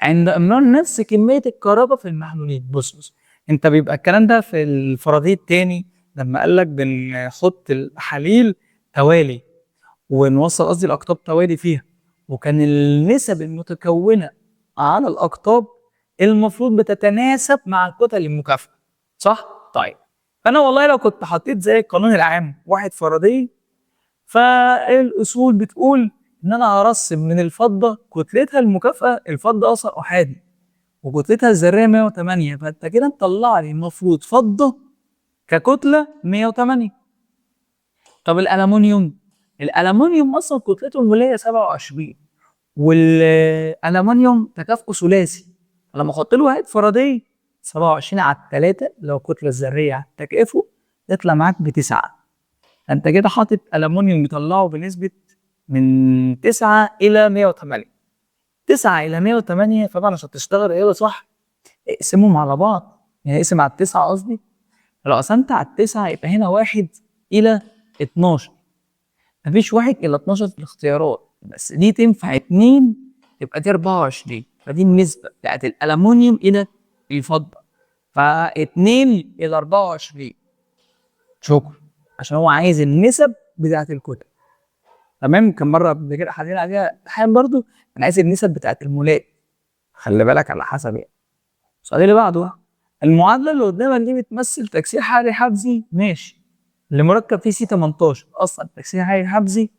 عند امرار نفس كمية الكهرباء في المحلولين. بص انت بيبقى الكلام ده في الفرضية التاني لما قال لك بنحط الحليل توالي ونوصل قصدي الاقطاب توالي فيها، وكان النسب المتكونه على الاقطاب المفروض بتتناسب مع الكتل المكافئه، صح؟ طيب فانا والله لو كنت حطيت زي القانون العام 1 فاراداي، فالاصول بتقول ان انا هرسب من الفضة كتلتها المكافئه، الفضة اصلا احادي وكتلتها الذرية 108، فانت كده مطلع لي المفروض فضة ككتله 108. طب الالومنيوم، الالومنيوم اصلا كتلته الموليه 27، والالومنيوم تكافؤه ثلاثي، فلما احط له 1 فاراداي 27 على 3 لو الكتلة الذرية على التكافؤ تطلع معاك ب9. فانت كده حاطط ألمونيوم بيطلعه بنسبة من 9 إلى 108، 9 إلى 108. طبعا عشان تشتغل رياضة صح اقسمهم على بعض، يعني اقسم على 9 قصدي. لو قسمت على 9 يبقى هنا 1 إلى 12، مفيش 1 إلى 12 في الاختيارات، بس دي تنفع 2 يبقى دي 24، فدي النسبة بتاعت الألمونيوم إلى الفضة، ف2 إلى 24. شكرا، عشان هو عايز النسب بتاعت الكتل. تمام. كان مرة قبل كده حلينا عليها امتحان برضو، أنا عايز النسب بتاعت المولات، خلي بالك على حسب يعني. السؤال اللي بعده، المعادلة اللي قدامك دي بتمثل تكسير حراري حفزي، ماشي، لمركب فيه C 18. أصلا تكسير حراري حفزي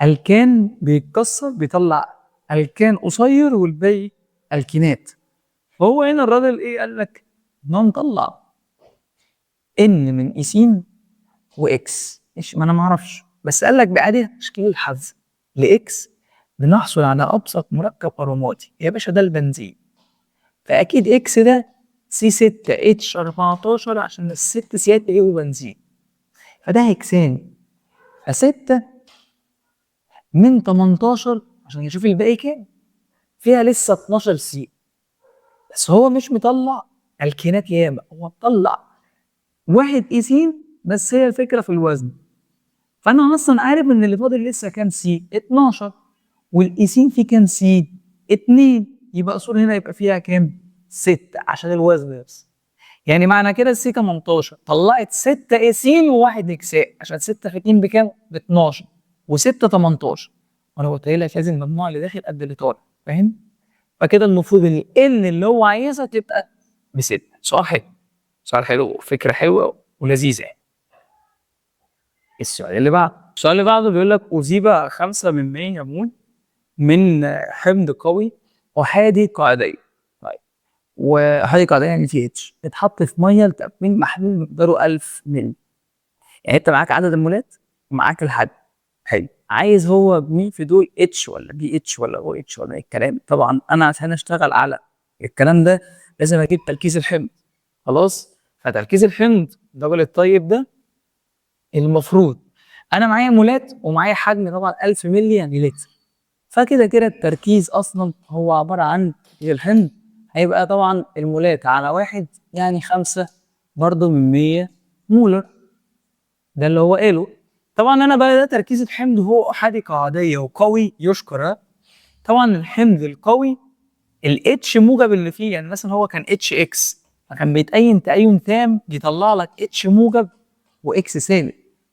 الكان بيتكسر بيطلع الكان قصير والباقي الكينات. فهو هنا الراجل ايه قال لك؟ ان هو مطلع n من ايثين و X، ماشي، ما انا ما اعرفش، بس قال لك بإعادة تشكيل الحفز ل X بنحصل على ابسط مركب اروماتي. يا باشا ده البنزين، فاكيد X ده C 6 H 14 عشان الست سيات ايه وبنزين، فده هكسان، ف6 من 18 عشان يشوف الباقي كام، فيها لسه 12 C، بس هو مش مطلع الكينات ياما، هو مطلع 1 ايثين بس، هي الفكرة في الوزن. فانا اصلا عارف ان اللي فاضل لسه كام C؟ 12، والايثين فيه كام C؟ 2، يبقى اصول هنا يبقى فيها كام؟ 6 عشان الوزن بس. يعني معنى كده ال C 18 طلعت 6 ايثين وواحد هكسان، عشان 6 في 2 بكام؟ ب 12، و6 18. وانا قلت لك لازم المجموع اللي داخل قد اللي طالع، فاهم؟ فكده المفروض ان ال n اللي هو عايزها تبقى ب6. سؤال حلو، سؤال حلو، فكرة حلوة ولذيذة يعني. السؤال اللي بعده، السؤال اللي بعده بيقول لك أذيب 5% مول من حمض قوي أحادي قاعدية. طيب، وأحادي قاعدية يعني فيه H، اتحط في مية لتكوين محلول مقداره 1000 مللي. يعني انت معاك عدد المولات ومعاك الحجم. حلو، عايز هو مين في دول H ولا بي اتش ولا او اتش ولا ايه الكلام؟ طبعا انا عشان اشتغل على الكلام ده لازم اجيب تركيز الحمض. خلاص، فتركيز الحمض الراجل الطيب ده المفروض انا معايا مولات ومعايا حجم طبعا 1000 مللي يعني لتر، فكده كده التركيز اصلا هو عبارة عن الحمض هيبقى طبعا المولات على 1 يعني 5 برضه من 100 مولر، ده اللي هو قاله. طبعا انا بقى ده تركيز الحمض هو احادي قاعديه وقوي يشكر. طبعا الحمض القوي ال H موجب اللي فيه، يعني مثلا هو كان HX فكان بيتأين تأين تام يطلع لك H موجب و X سالب،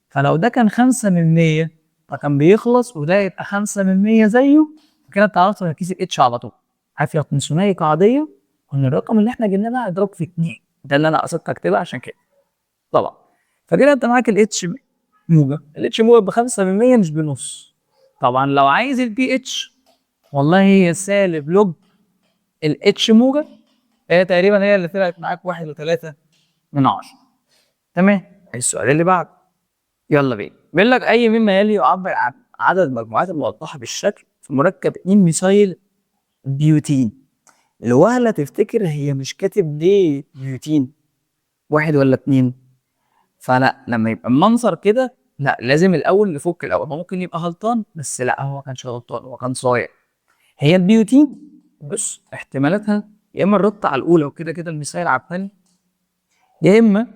فلو ده كان 5 من 100 فكان بيخلص وده يبقى 5 من 100 زيه، فكده انت عرفت تركيز ال H على طول. عارف يا ثنائي قاعديه وان الرقم اللي احنا جبناه ده هيضرب في 2، ده اللي انا قصدت اكتبها عشان كده طبعا. فكده انت معاك ال H موجب، ال H موجب ب5 من 100 مش بنص. طبعا لو عايز ال pH والله هي سالب log ال H موجب، هي تقريبا هي اللي طلعت معاك 1.3 من 10. تمام. السؤال اللي بعده يلا بينا، بيقول لك اي مما يلي يعبر عن عدد المجموعات الموضحة بالشكل في مركب 2 ميثايل بيوتين. الوهله تفتكر هي مش كاتب ليه بيوتين 1 ولا 2؟ فلا لما يبقى المنظر كده لا لازم الاول نفك الاول، هو ممكن يبقى غلطان بس لا هو ما كانش غلطان، هو كان صايع. هي البيوتين بص احتمالاتها يا اما الربط على الاولى وكده كده الميثايل على الثانية، يا اما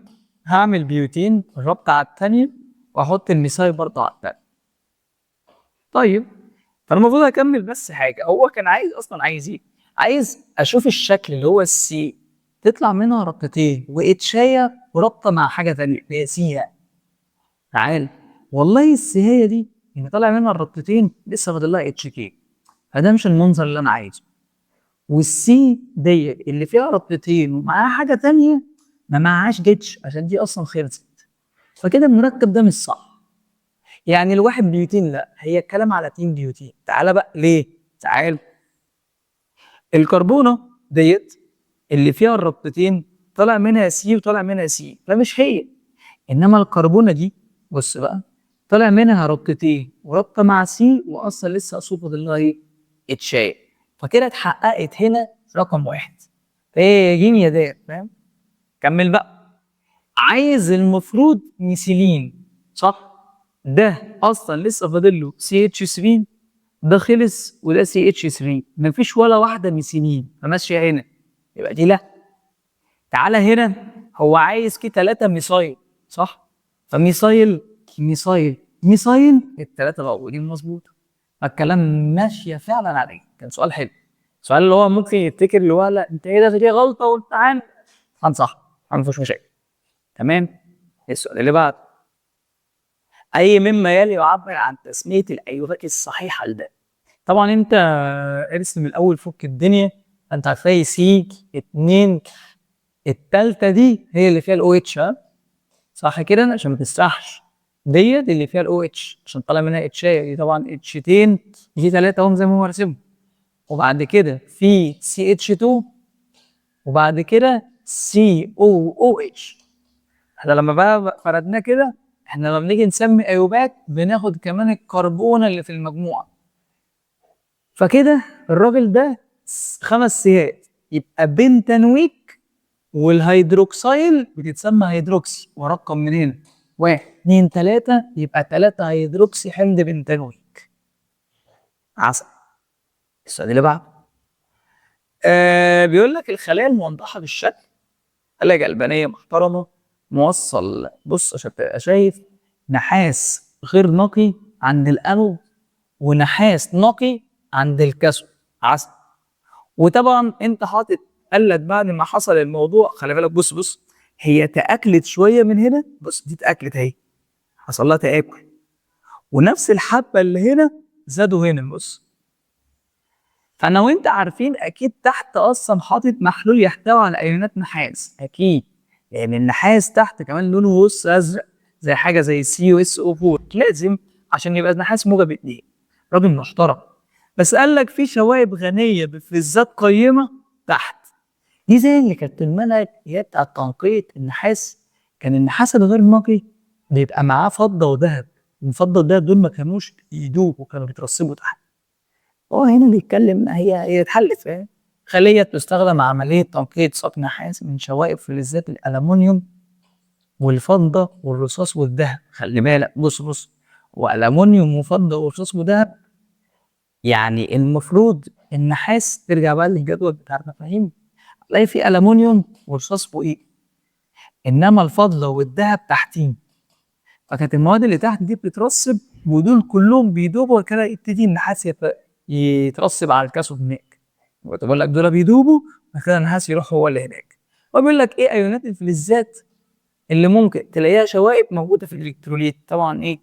هعمل بيوتين الربط على الثانية واحط الميثايل برضه على الثانية. طيب فانا المفروض اكمل بس حاجة، هو كان عايز اصلا عايز ايه؟ عايز اشوف الشكل اللي هو ال C تطلع منها ربطتين واتشايه ورابطه مع حاجة ثانية اللي هي C. تعال والله ال C هي دي اللي طالع منها الربطتين لسه فاضل لها H K، فده مش المنظر اللي انا عايزه. وال C دي اللي فيها ربطتين ومعاها حاجة ثانية ما معهاش H عشان دي اصلا خلصت، فكده المركب ده مش صح. يعني الواحد بيوتين لا، هي الكلام على 2 بيوتين. تعالى بقى ليه؟ تعال الكربونه ديت اللي فيها الربطتين طالع منها C وطالع منها C، فمش هي. انما الكربونه دي بص بقى طالع منها ربطتين وربطه مع C واصلا لسه اصول فاضل لها ايه؟ اتشايه، فكده اتحققت هنا رقم 1. ايه جيم يا دال، فاهم؟ كمل بقى. عايز المفروض ميثيلين، صح؟ ده اصلا لسه فاضل له CH3، ده خلص، وده CH3، مفيش ولا واحدة ميثيلين، فماشيه هنا، يبقى دي لا. تعالى هنا، هو عايز K 3 methyl، صح؟ ف methyl methyl methyl، الثلاثة موجودين مظبوط، فالكلام ماشية فعلا عليه. كان سؤال حلو، سؤال اللي هو ممكن يفتكر اللي هو لا انت ايه ده، دي غلطه وامتحان هنصح، ما فيهوش مشاكل. تمام. السؤال اللي بعده، اي مما يلي يعبر عن تسميه ال IUPAC الصحيحة لده؟ طبعا انت ارسم الاول، فك الدنيا، انت هتلاقي C 2، التالتة دي هي اللي فيها ال OH، ها صح كده؟ عشان ما تسرحش، ديت اللي فيها ال OH عشان طالع منها H، دي طبعا اتشتين، دي ثلاثة اهم زي ما هو راسمهم، وبعد كده في CH2، وبعد كده COOH. احنا لما بقى فردناه كده، احنا لما بنيجي نسمي IUPAC بناخد كمان الكربونه اللي في المجموعة، فكده الراجل ده 5 سيات، يبقى بنتانويك، والهيدروكسيل بتتسمى hydroxy، ورقم من هنا 1 2 3، يبقى 3 hydroxy حمض بنتانويك. عسل. السؤال اللي بعده، بيقول لك الخلايا الموضحة بالشكل، خلايا جلبانيه محترمه، موصل، بص عشان تبقى شايف، نحاس غير نقي عند الانود ونحاس نقي عند الكاثود. عسل. وطبعا انت حاطط، قال لك بعد ما حصل الموضوع، خلي بالك، بص بص، هي تاكلت شوية من هنا، بص دي اتاكلت اهي، حصل لها تاكل، ونفس الحبة اللي هنا زادوا هنا، بص. فانا وانت عارفين اكيد تحت اصلا حاطط محلول يحتوي على ايونات نحاس، اكيد، لان النحاس تحت كمان لونه بص ازرق زي حاجة زي CuSO4، لازم عشان يبقى النحاس موجب 2. راجل محترم. بس قال لك في شوائب غنية بفلزات قيمة تحت، دي زي اللي كانت المنهج هي بتاع تنقية النحاس، كان النحاس الغير نقي بيبقى معاه فضة وذهب، الفضة والذهب دول ما كانوش يدوبوا، كانوا بيترسبوا تحت. هو هنا بيتكلم، هي اتحلت، فاهم؟ خلية تستخدم عملية تنقية صاج نحاس من شوائب فلزات الألمنيوم والفضة والرصاص والذهب. خلي بالك، بص بص، وألمنيوم وفضة ورصاص وذهب، يعني المفروض النحاس، ترجع بقى للجدول بتاع المفاهيم، تلاقي في ألمنيوم ورصاص فوقيه، إنما الفضة والذهب تحتين، فكانت المواد اللي تحت دي بتترسب ودول كلهم بيدوبوا، وكده يبتدي النحاس يترسب على الكاثود هناك. بقول لك دول بيدوبوا، بعد كده النحاس يروح هو اللي هناك. هو بيقول لك ايه ايونات الفلزات اللي ممكن تلاقيها شوائب موجودة في الالكتروليت؟ طبعا ايه؟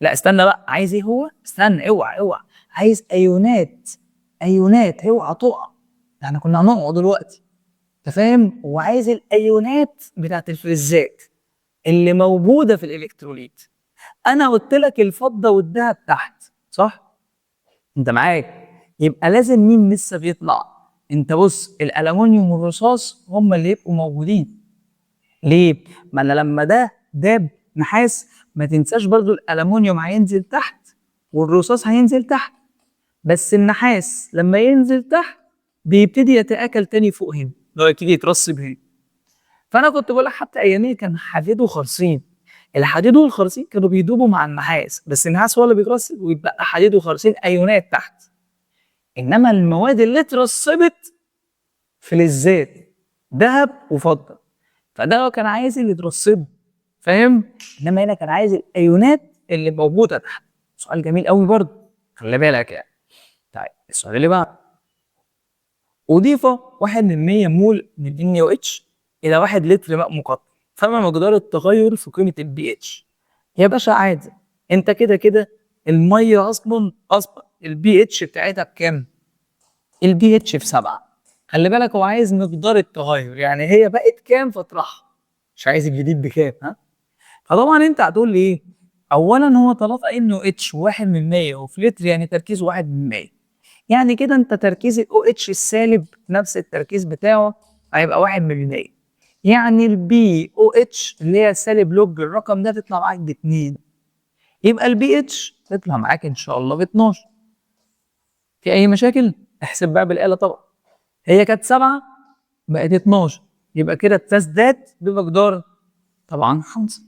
لا استنى بقى، عايز ايه هو؟ استنى، اوعى اوعى، عايز ايونات، ايونات، اوعى تقع، ده احنا كنا هنقع دلوقتي، انت فاهم؟ هو عايز الايونات بتاعت الفلزات اللي موجودة في الالكتروليت. انا قلت لك الفضة والذهب تحت، صح؟ انت معاك؟ يبقى لازم مين لسه بيطلع؟ انت بص، الالومنيوم والرصاص هم اللي يبقوا موجودين. ليه؟ ما انا لما ده داب نحاس، ما تنساش برضو الالومنيوم هينزل تحت والرصاص هينزل تحت، بس النحاس لما ينزل تحت بيبتدي يتآكل تاني فوق هنا، لو يبتدي يترسب هنا. فانا كنت بقول لك حتى ايامي كان حديد وخارصين، الحديد والخارصين كانوا بيدوبوا مع النحاس، بس النحاس هو اللي بيترسب ويتبقى حديد وخارصين ايونات تحت. انما المواد اللي اترسبت فلزات ذهب وفضة، فده هو كان عايز اللي اترسبوا، فاهم؟ انما هنا كان عايز الايونات اللي موجودة تحت. سؤال جميل قوي برضه، خلي بالك يعني. طيب السؤال اللي بعده، أضيف 1% مول من NaOH إلى 1 لتر ماء مقطر، فما مقدار التغير في قيمة ال pH؟ يا باشا عادي، أنت كده كده المية أصلا ال pH بتاعتها بكام؟ ال pH في 7. خلي بالك هو عايز مقدار التغير، يعني هي بقت كام فاطرحها، مش عايز الجديد بكام، ها؟ فطبعا أنت هتقول لي إيه؟ أولا هو طالما NaOH 1% وفي لتر، يعني تركيز 1%، يعني كده أنت تركيز ال OH السالب نفس التركيز بتاعه هيبقى 1%، يعني ال pOH اللي هي سالب log الرقم ده تطلع معاك باتنين، يبقى ال pH تطلع معاك إن شاء الله ب12. في أي مشاكل؟ احسب بقى بالآلة طبعا. هي كانت 7 بقت 12، يبقى كده تزداد بمقدار طبعا 5.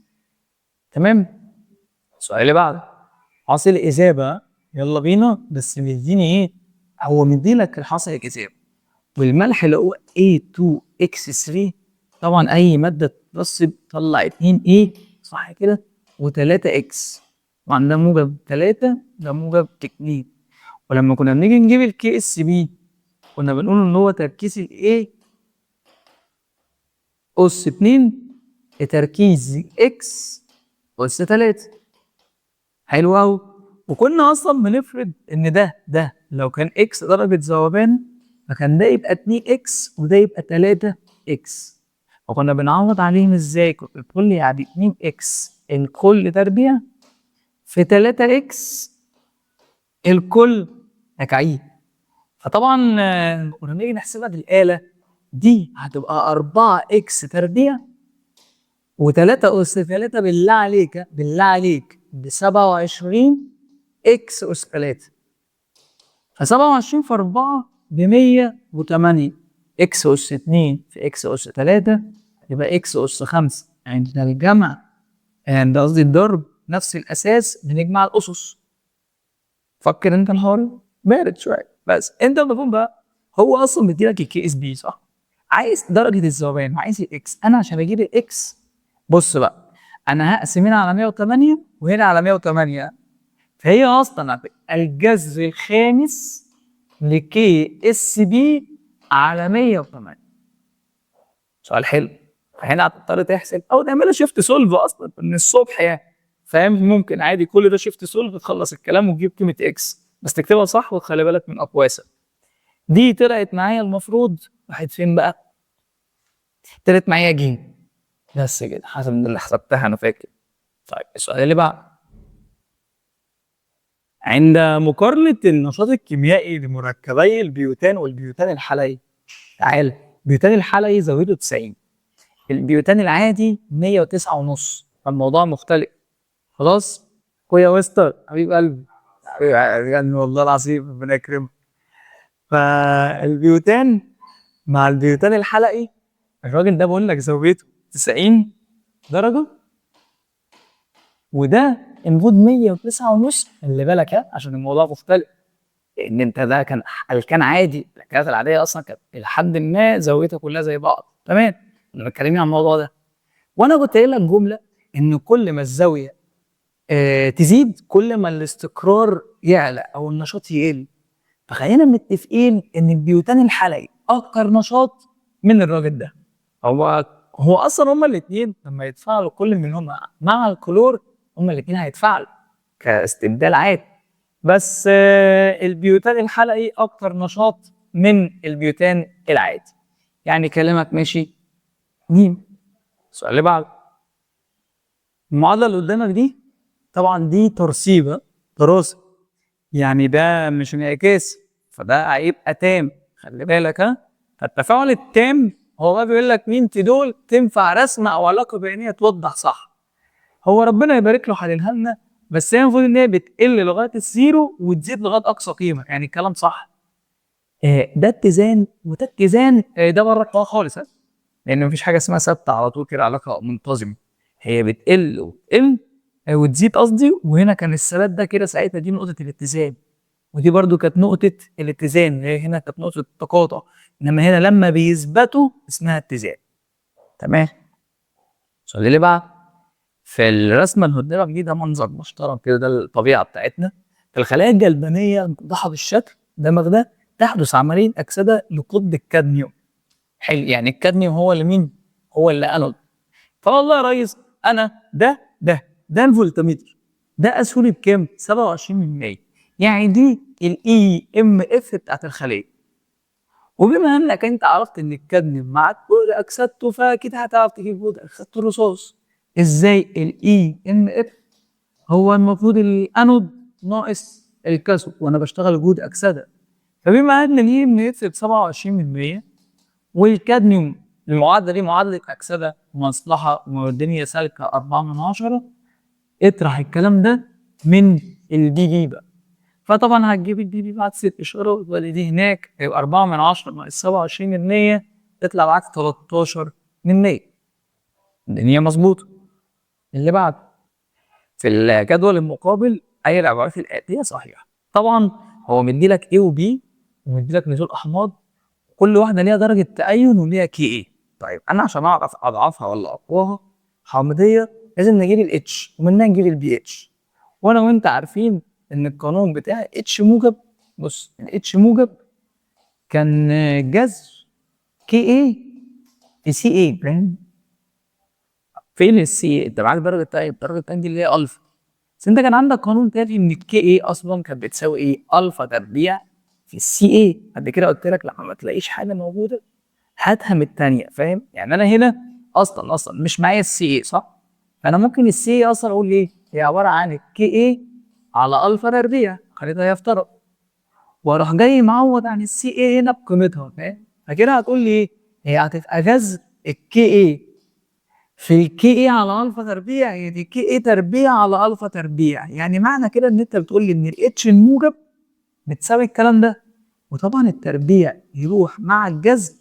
تمام. السؤال اللي بعده حاصل إذابة، يلا بينا. بس مديني ايه؟ هو مديلك الحاصل الإذابة والملح اللي هو A2X3، طبعا أي مادة بس بتطلع 2A صح كده و3 X، طبعا ده موجب 3 ده موجب 2. ولما كنا بنيجي نجيب ال Ksp كنا بنقول إن هو تركيز ال A أس 2 لتركيز X أس 3. حلو أوي. وكنا أصلا بنفرض إن ده لو كان X درجة ذوبان فكان ده يبقى 2 X وده يبقى 3 X. وكنا بنعوض عليهم إزاي؟ كنت بتقول لي يعني 2 X الكل تربيع في 3 X الكل تكعيب. فطبعا كنا بنيجي نحسبها بالآلة دي هتبقى 4 X تربيع وتلاتة أس تلاتة، بالله عليك بالله عليك ب27 X أس 3، ف27 في 4 ب108، X أس 2 في X أس 3 يبقى X أس 5. يعني ده الجمع، يعني ده قصدي الضرب، نفس الأساس بنجمع الأسس. فكر أنت الحوار بارد شوية، بس أنت المفروض بقى هو أصلا مديلك ال Ksp صح؟ عايز درجة الذوبان وعايز ال X. أنا عشان أجيب ال X بص بقى، أنا هقسم هنا على 108 وهنا على 108، فهي أصلا هتبقى الجذر الخامس ل Ksp على 108. سؤال حلو. فهنا هتضطر تحسب أو تعملها shift solve أصلا من الصبح يعني، فاهم؟ ممكن عادي كل ده shift solve تخلص الكلام وتجيب قيمة X، بس تكتبها صح وتخلي بالك من أقواسك. دي طلعت معايا المفروض راحت فين بقى؟ طلعت معايا جيم بس كده، حسب اللي حسبتها أنا فاكر. طيب السؤال اللي بعده، عند مقارنة النشاط الكيميائي لمركبي البيوتان والبيوتان الحلقي، تعال البيوتان الحلقي زاويته 90، البيوتان العادي 109.5، فالموضوع مختلف. خلاص؟ اخويا وستر حبيب قلبي، حبيب يعني والله العظيم ربنا يكرمك. فالبيوتان مع البيوتان الحلقي الراجل ده بقول لك زاويته 90 درجة، وده المفروض 109.5. خلي بالك ها، عشان الموضوع مختلف، لأن أنت ده كان الكان عادي، الألكانات العادية أصلا كانت إلى حد ما زاويتها كلها زي بعض. تمام؟ كنا متكلمين عن الموضوع ده، وأنا كنت قايل لك جملة إن كل ما الزاوية تزيد كل ما الاستقرار يعلى أو النشاط يقل. فخلينا متفقين إن البيوتان الحلقي أكتر نشاط من الراجل ده. هو أصلا هما الاتنين لما يتفاعلوا كل منهما مع الكلور هما الاتنين هيتفاعلوا كاستبدال عادي، بس البيوتان الحلقي أكتر نشاط من البيوتان العادي. يعني كلامك ماشي. مين؟ السؤال اللي بعده، المعادلة اللي قدامك دي طبعا دي ترسيبة تراصب، يعني ده مش انعكاس، فده هيبقى تام، خلي بالك ها. فالتفاعل التام هو بقى بيقول لك مين في دول تنفع رسمة أو علاقة بينية توضح صح. هو ربنا يبارك له حللها لنا، بس هي المفروض إن هي بتقل لغاية ال zero وتزيد لغاية أقصى قيمة، يعني الكلام صح. ده اتزان وده اتزان، ده بره القواعد خالص ها، لأن مفيش حاجة اسمها ثابتة على طول كده علاقة منتظمة، هي بتقل وتقل، وتزيد قصدي. وهنا كان الثبات ده كده ساعتها دي نقطة الاتزان، ودي برضو كانت نقطة الاتزان، اللي هي هنا كانت نقطة التقاطع، إنما هنا لما بيثبتوا اسمها اتزان. تمام؟ السؤال اللي بعد، في الرسمة اللي قدامك دي ده منظر محترم كده، ده الطبيعة بتاعتنا. في الخلايا الجلبانية الموضحة بالشكل قدامك ده تحدث عملية أكسدة لقطب الكادميوم. حلو، يعني الكادميوم هو اللي مين؟ هو اللي أنود. فوالله يا ريس أنا ده الفولتمتر ده قاسولي بكام؟ 27%، يعني دي ال EMF بتاعت الخلية. وبما انك انت عرفت ان الكادميوم مع كل اكسدته فاكيد هتعرف تجيب جهد اكسدته الرصاص. ازاي؟ ال EMF هو المفروض الانود ناقص الكاثود، وانا بشتغل جهد اكسده، فبما ان ال EMF ب 27% والكادميوم المعادله دي معادله اكسده مصلحه والدنيا سالكه 4 من 10، اطرح الكلام ده من ال PB بقى. فطبعا هتجيب ال PB بعد ست اشارات، وادي دي هناك هيبقى 4 من 10 ناقص 27%، تطلع معاك 13 من 100. الدنيا مظبوطة. اللي بعده في الجدول المقابل اي العبارات الاتية صحيحه. طبعا هو مدي لك A و B ومدي لك نزول احماض، كل واحدة ليها درجه تأين وليها Ka. طيب انا عشان اعرف اضعافها ولا اقواها حامضيه لازم نجيب ال H ومنها نجيب ال pH. وانا وانت عارفين ان القانون بتاع H موجب، بص ال H موجب كان جذر Ka في Ca، فاهم؟ فين ال C؟ انت معاك درجه تأين، درجه التأين دي اللي هي الفا، بس انت كان عندك قانون تاني ان ال Ka اصلا كانت بتساوي ايه؟ الفا تربيع في ال Ca. قبل كده قلت لك لما ما تلاقيش حاجة موجودة هاتها من الثانية، فاهم؟ يعني انا هنا اصلا مش معايا ال Ca صح؟ فانا ممكن ال Ca اصلا اقول ايه؟ هي عبارة عن ال Ka على الفا تربيع، خليتها يفترض، واروح جاي معوض عن ال Ca هنا بقيمتها، فاهم؟ فكده هتقول لي ايه؟ هي هتبقى جذر ال Ka في ال Ka على الفا تربيع، هي دي Ka تربيع على الفا تربيع. يعني معنى كده ان انت بتقول لي ان ال H الموجب بتساوي الكلام ده، وطبعا التربيع يروح مع الجذر،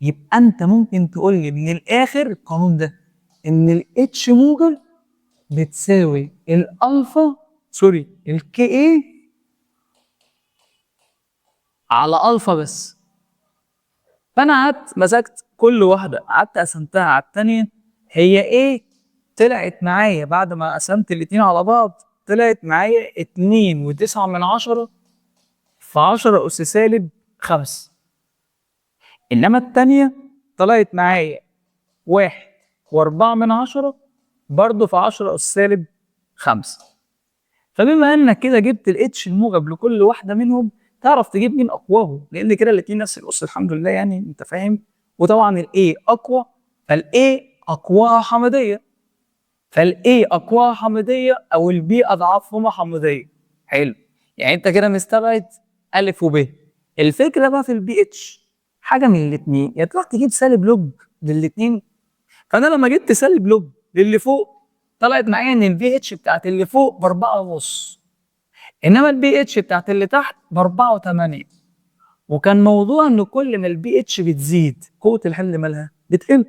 يبقى انت ممكن تقول لي من الاخر القانون ده ان ال H موجب بتساوي الالفا sorry ال Ka على الفا بس. فانا قعدت مسكت كل واحدة قعدت قسمتها على الثانية، هي ايه طلعت معايا بعد ما قسمت الاتنين على بعض؟ طلعت معايا 2.9 في 10 أس سالب 5. إنما التانية طلعت معايا 1.4 برضه في 10 أس سالب 5. فبما إنك كده جبت ال H الموجب لكل واحدة منهم تعرف تجيب مين أقواهم، لأن كده الاتنين نفس الأس الحمد لله، يعني أنت فاهم. وطبعا ال A أقوى، فال A أقواها حامضية، فال A أقواها حامضية أو ال B أضعافهما حامضية. حلو، يعني أنت كده مستبعد ألف وب. الفكرة بقى في ال pH حاجة من الاتنين، يا تروح تجيب سالب log للاتنين. فأنا لما جبت سالب log للي فوق طلعت معايا إن ال pH بتاعت اللي فوق ب4.5، إنما ال pH بتاعت اللي تحت ب4.8. وكان موضوع إن كل ما ال pH بتزيد قوة الحمض مالها بتقل،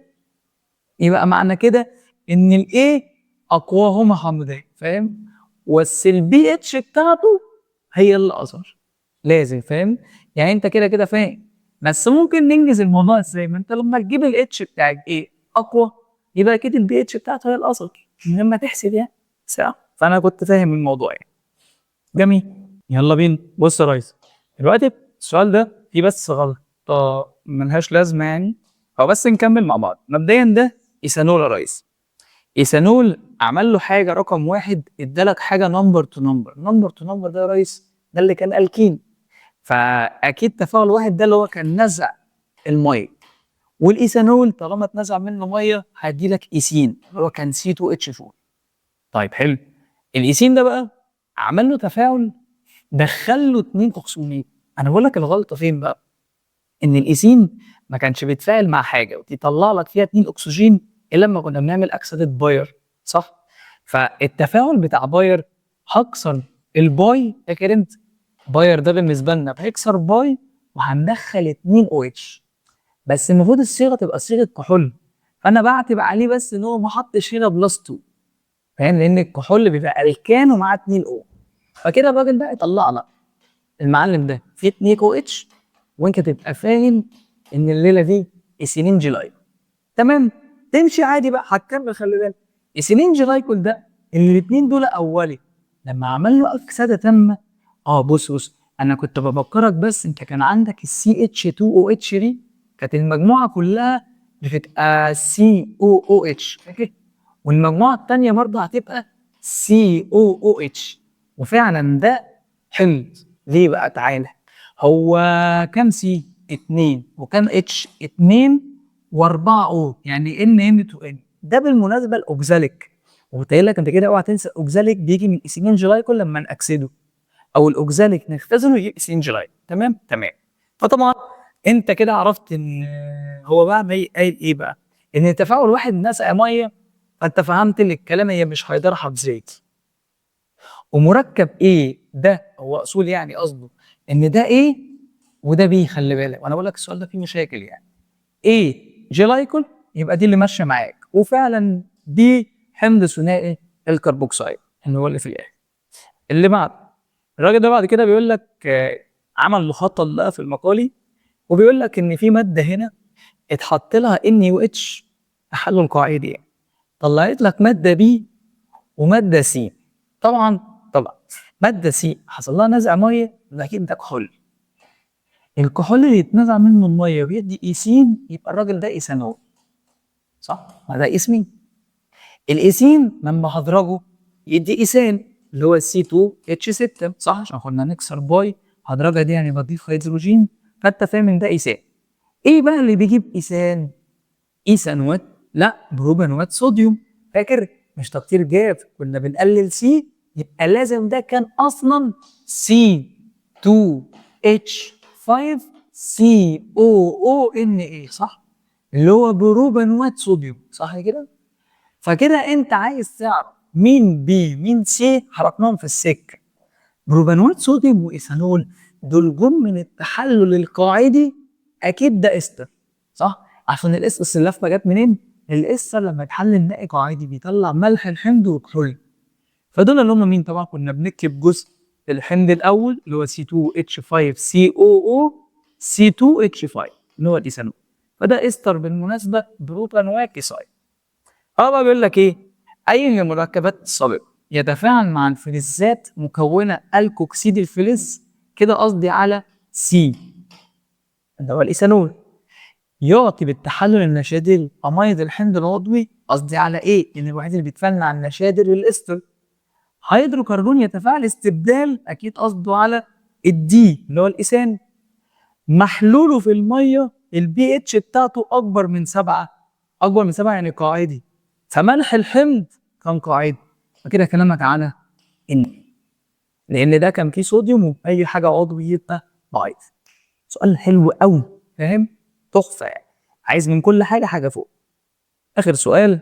يبقى معنى كده إن ال A أقواهما حامضية، فاهم؟ بس ال pH بتاعته هي اللي أصغر، لازم، فاهم؟ يعني أنت كده كده فاهم. بس ممكن ننجز الموضوع إزاي؟ ما أنت لما تجيب ال H بتاع A أقوى يبقى أكيد ال pH بتاعته هي الأصغر من غير ما تحسب يعني، صح؟ فأنا كنت فاهم الموضوع يعني. جميل، يلا بينا. بص يا ريس، دلوقتي السؤال ده فيه بس غلطة ملهاش لازمة يعني، هو بس نكمل مع بعض. مبدئيا ده ايثانول يا ريس. ايثانول عمل له حاجة رقم 1، ادالك حاجة number to number. number to number ده يا ريس ده اللي كان الكين، فاكيد تفاعل واحد ده اللي هو كان نزع المية، والايثانول طالما اتنزع منه مية هيدي لك ايثين اللي هو كان C 2 H 4. طيب حلو، الايثين ده بقى عمل له تفاعل دخل له 2 اكسجين. انا بقول لك الغلطة فين بقى؟ ان الايثين ما كانش بيتفاعل مع حاجة وتطلع لك فيها 2 اكسجين الا لما كنا بنعمل اكسده باير، صح؟ فالتفاعل بتاع باير هكسر ال pi، فاكر انت باير ده بالنسبة لنا هيكسر pi وهندخل 2 OH، بس المفروض الصيغة تبقى صيغة كحول، فانا بعتب عليه بس ان هو ما حطش هنا plus 2، فاهم؟ لان الكحول بيبقى الكان ومعاه 2 O. فكده الراجل بقى يطلع لك المعلم ده في 2 OH، وانت تبقى فاهم ان الليلة دي ethylene glycol. تمام؟ تمشي عادي بقى، هتكمل. خلي بالك ethylene glycol ده الاثنين دول اولي لما عمل له اكسده تامة. بص انا كنت بفكرك بس، انت كان عندك ال CH 2 OH دي كانت المجموعة كلها بتبقى COOH، فاكر؟ والمجموعة الثانية برضه هتبقى COOH، وفعلا ده حمض. ليه بقى؟ تعالى، هو كام C؟ 2، وكام H؟ 2 و4 O، يعني N N 2 N. ده بالمناسبة ال oxalic، وقلت لك انت كده اوعى تنسى ال oxalic بيجي من ethylene glycol لما نأكسده، او ال oxalic نختزله يجيب ethylene glycol. تمام؟ تمام. فطبعا انت كده عرفت ان هو بقى قايل ايه بقى؟ ان تفاعل واحد نزع مية، فانت فهمت ان الكلام هي مش هيدرحة ومركب A ده هو اصول، يعني قصده ان ده A وده B. خلي بالك وانا بقول لك السؤال ده فيه مشاكل يعني. A جلايكول، يبقى دي اللي ماشية معاك. وفعلا دي حمض ثنائي الكربوكسيل اللي هو اللي في الاخر. اللي بعد الراجل ده بعد كده بيقول لك عمل مخطط بقى في المقالي، وبيقول لك ان في مادة هنا اتحط لها NaOH تحلل قاعدي يعني، طلعت لك مادة B ومادة C. طبعا مادة C حصل لها نزع مية، ده اكيد ده كحول. الكحول اللي يتنزع منه المية ويدي ايثين، يبقى الراجل ده ايثانول، صح؟ ما ده اسمي. الايثين لما هدرجه يدي ايثان اللي هو C2H6، صح؟ عشان كنا نكسر pi هدرجه دي يعني بضيف هيدروجين، فانت فاهم ان ده ايثان. ايه بقى اللي بيجيب ايثان؟ ايثانوات؟ لا، بروبانوات صوديوم. فاكر مش تقطير جاف كنا بنقلل C، يبقى لازم ده كان اصلا C2H5COONA، صح؟ اللي هو بروبانوات صوديوم، صح كده؟ فكده انت عايز تعرف مين B مين C، حركناهم في السكة. بروبانوات صوديوم وايثانول دول جم من التحلل القاعدي، اكيد ده استر، صح؟ عشان الاستر اللفة جت منين؟ الاستر لما يتحلل ماء قاعدي بيطلع ملح الحمض وكحول. فدول اللي هم مين؟ طبعا كنا بنكتب جزء الحمض الاول اللي هو C2H5COO C2H5 اللي هو الايثانول، فده استر بالمناسبة بروبانوات ايثايل. بقى بيقول لك ايه؟ اي من المركبات السابقة يتفاعل مع الفلزات مكونة الكوكسيد الفلز، كده قصدي على C اللي هو الايثانول، يعطي بالتحلل النشادري اميض الحمض العضوي، قصدي على ايه؟ لان الوحيد اللي بيتفاعل مع النشادر الاستر. هيدروكربون يتفاعل استبدال، اكيد قصده على ال D اللي هو الايثان، محلولة في المية البي اتش بتاعته اكبر من 7، اكبر من 7 يعني قاعدي، فملح الحمض كان قاعدي. فكده كلامك على ان لان ده كان فيه صوديوم واي حاجة عضوي يبقى ضعيف. سؤال حلو قوي، فاهم؟ تحفة يعني، عايز من كل حاجة حاجة فوق. اخر سؤال،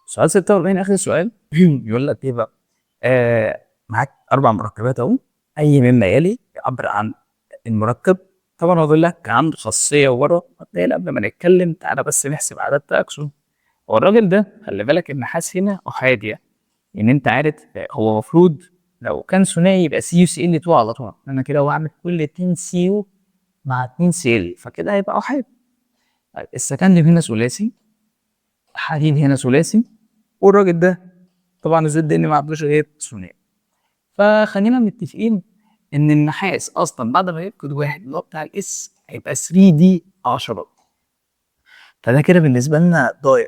سؤال 46، اخر سؤال يقول لك ايه بقى؟ معاك 4 مركبات اهو، اي مما يلي يعبر عن المركب. طبعا هو بيقول لك عنده خاصية ورا. مبدئيا قبل ما نتكلم تعالى بس نحسب عدد تاكسون. هو الراجل ده خلي بالك النحاس هنا احادي، يعني انت عارف هو المفروض لو كان ثنائي يبقى سي يو سي ال 2 على طول، انا كده هو عامل كل 2 سي يو مع 2 سي ال، فكده هيبقى احادي. طيب السكندي هنا ثلاثي، الحديد هنا ثلاثي، والراجل ده طبعا ال Zn ما عندوش غير ثنائي. فخلينا متفقين ان النحاس اصلا بعد ما يفقد واحد اللي هو بتاع ال s هيبقى 3 d 10، فده كده بالنسبة لنا ضايع.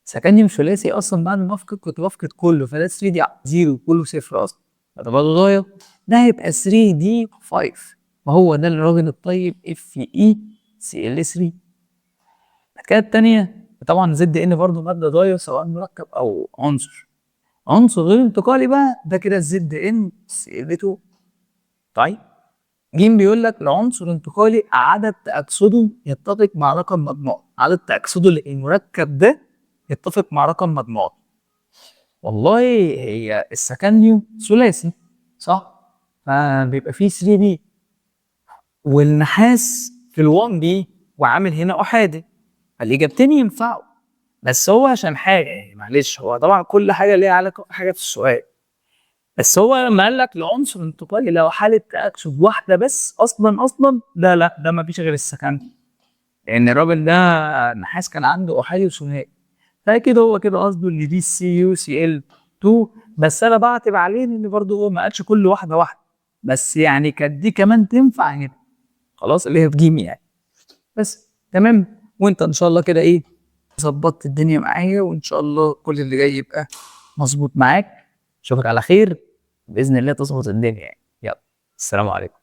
سكنديوم ثلاثي اصلا بعد ما افقد كنت بفقد كله، فده 3 d 0 كله صفر اصلا، فده برضه ضايع. ده هيبقى 3 d 5، ما هو ده الراجل الطيب FeCl 3. الحكاية التانية طبعا Zn برضه مادة ضايع سواء مركب او عنصر، عنصر غير انتقالي بقى ده كده ZnCl 2. طيب جيم بيقول لك لعنصر انتقالي عدد تأكسده يتفق مع رقم مجموعة، عدد تأكسده للمركب ده يتفق مع رقم مجموعة. والله هي السكنديوم ثلاثي صح؟ فبيبقى فيه 3 p، والنحاس في ال 1 p وعامل هنا احادي، فالاجابتين ينفعوا. بس هو عشان حاجة يعني معلش، هو طبعا كل حاجة ليها علاقة بحاجة في السؤال، بس هو لما قال لك لعنصر انتقالي لو حاله تأكسد واحدة بس اصلا لا لا ده ما فيش غير السكندي، لان الراجل ده النحاس كان عنده احادي وثنائي، فاكيد هو كده قصده ان دي CuCl 2. بس انا بعتب عليه ان برضه هو ما قالش كل واحدة واحدة، بس يعني كانت دي كمان تنفع هنا خلاص اللي هي في جيم يعني. بس تمام، وانت ان شاء الله كده ايه ظبطت الدنيا معايا، وان شاء الله كل اللي جاي يبقى مظبوط معاك. اشوفك على خير باذن الله، تظبط الدنيا يعني. يلا السلام عليكم.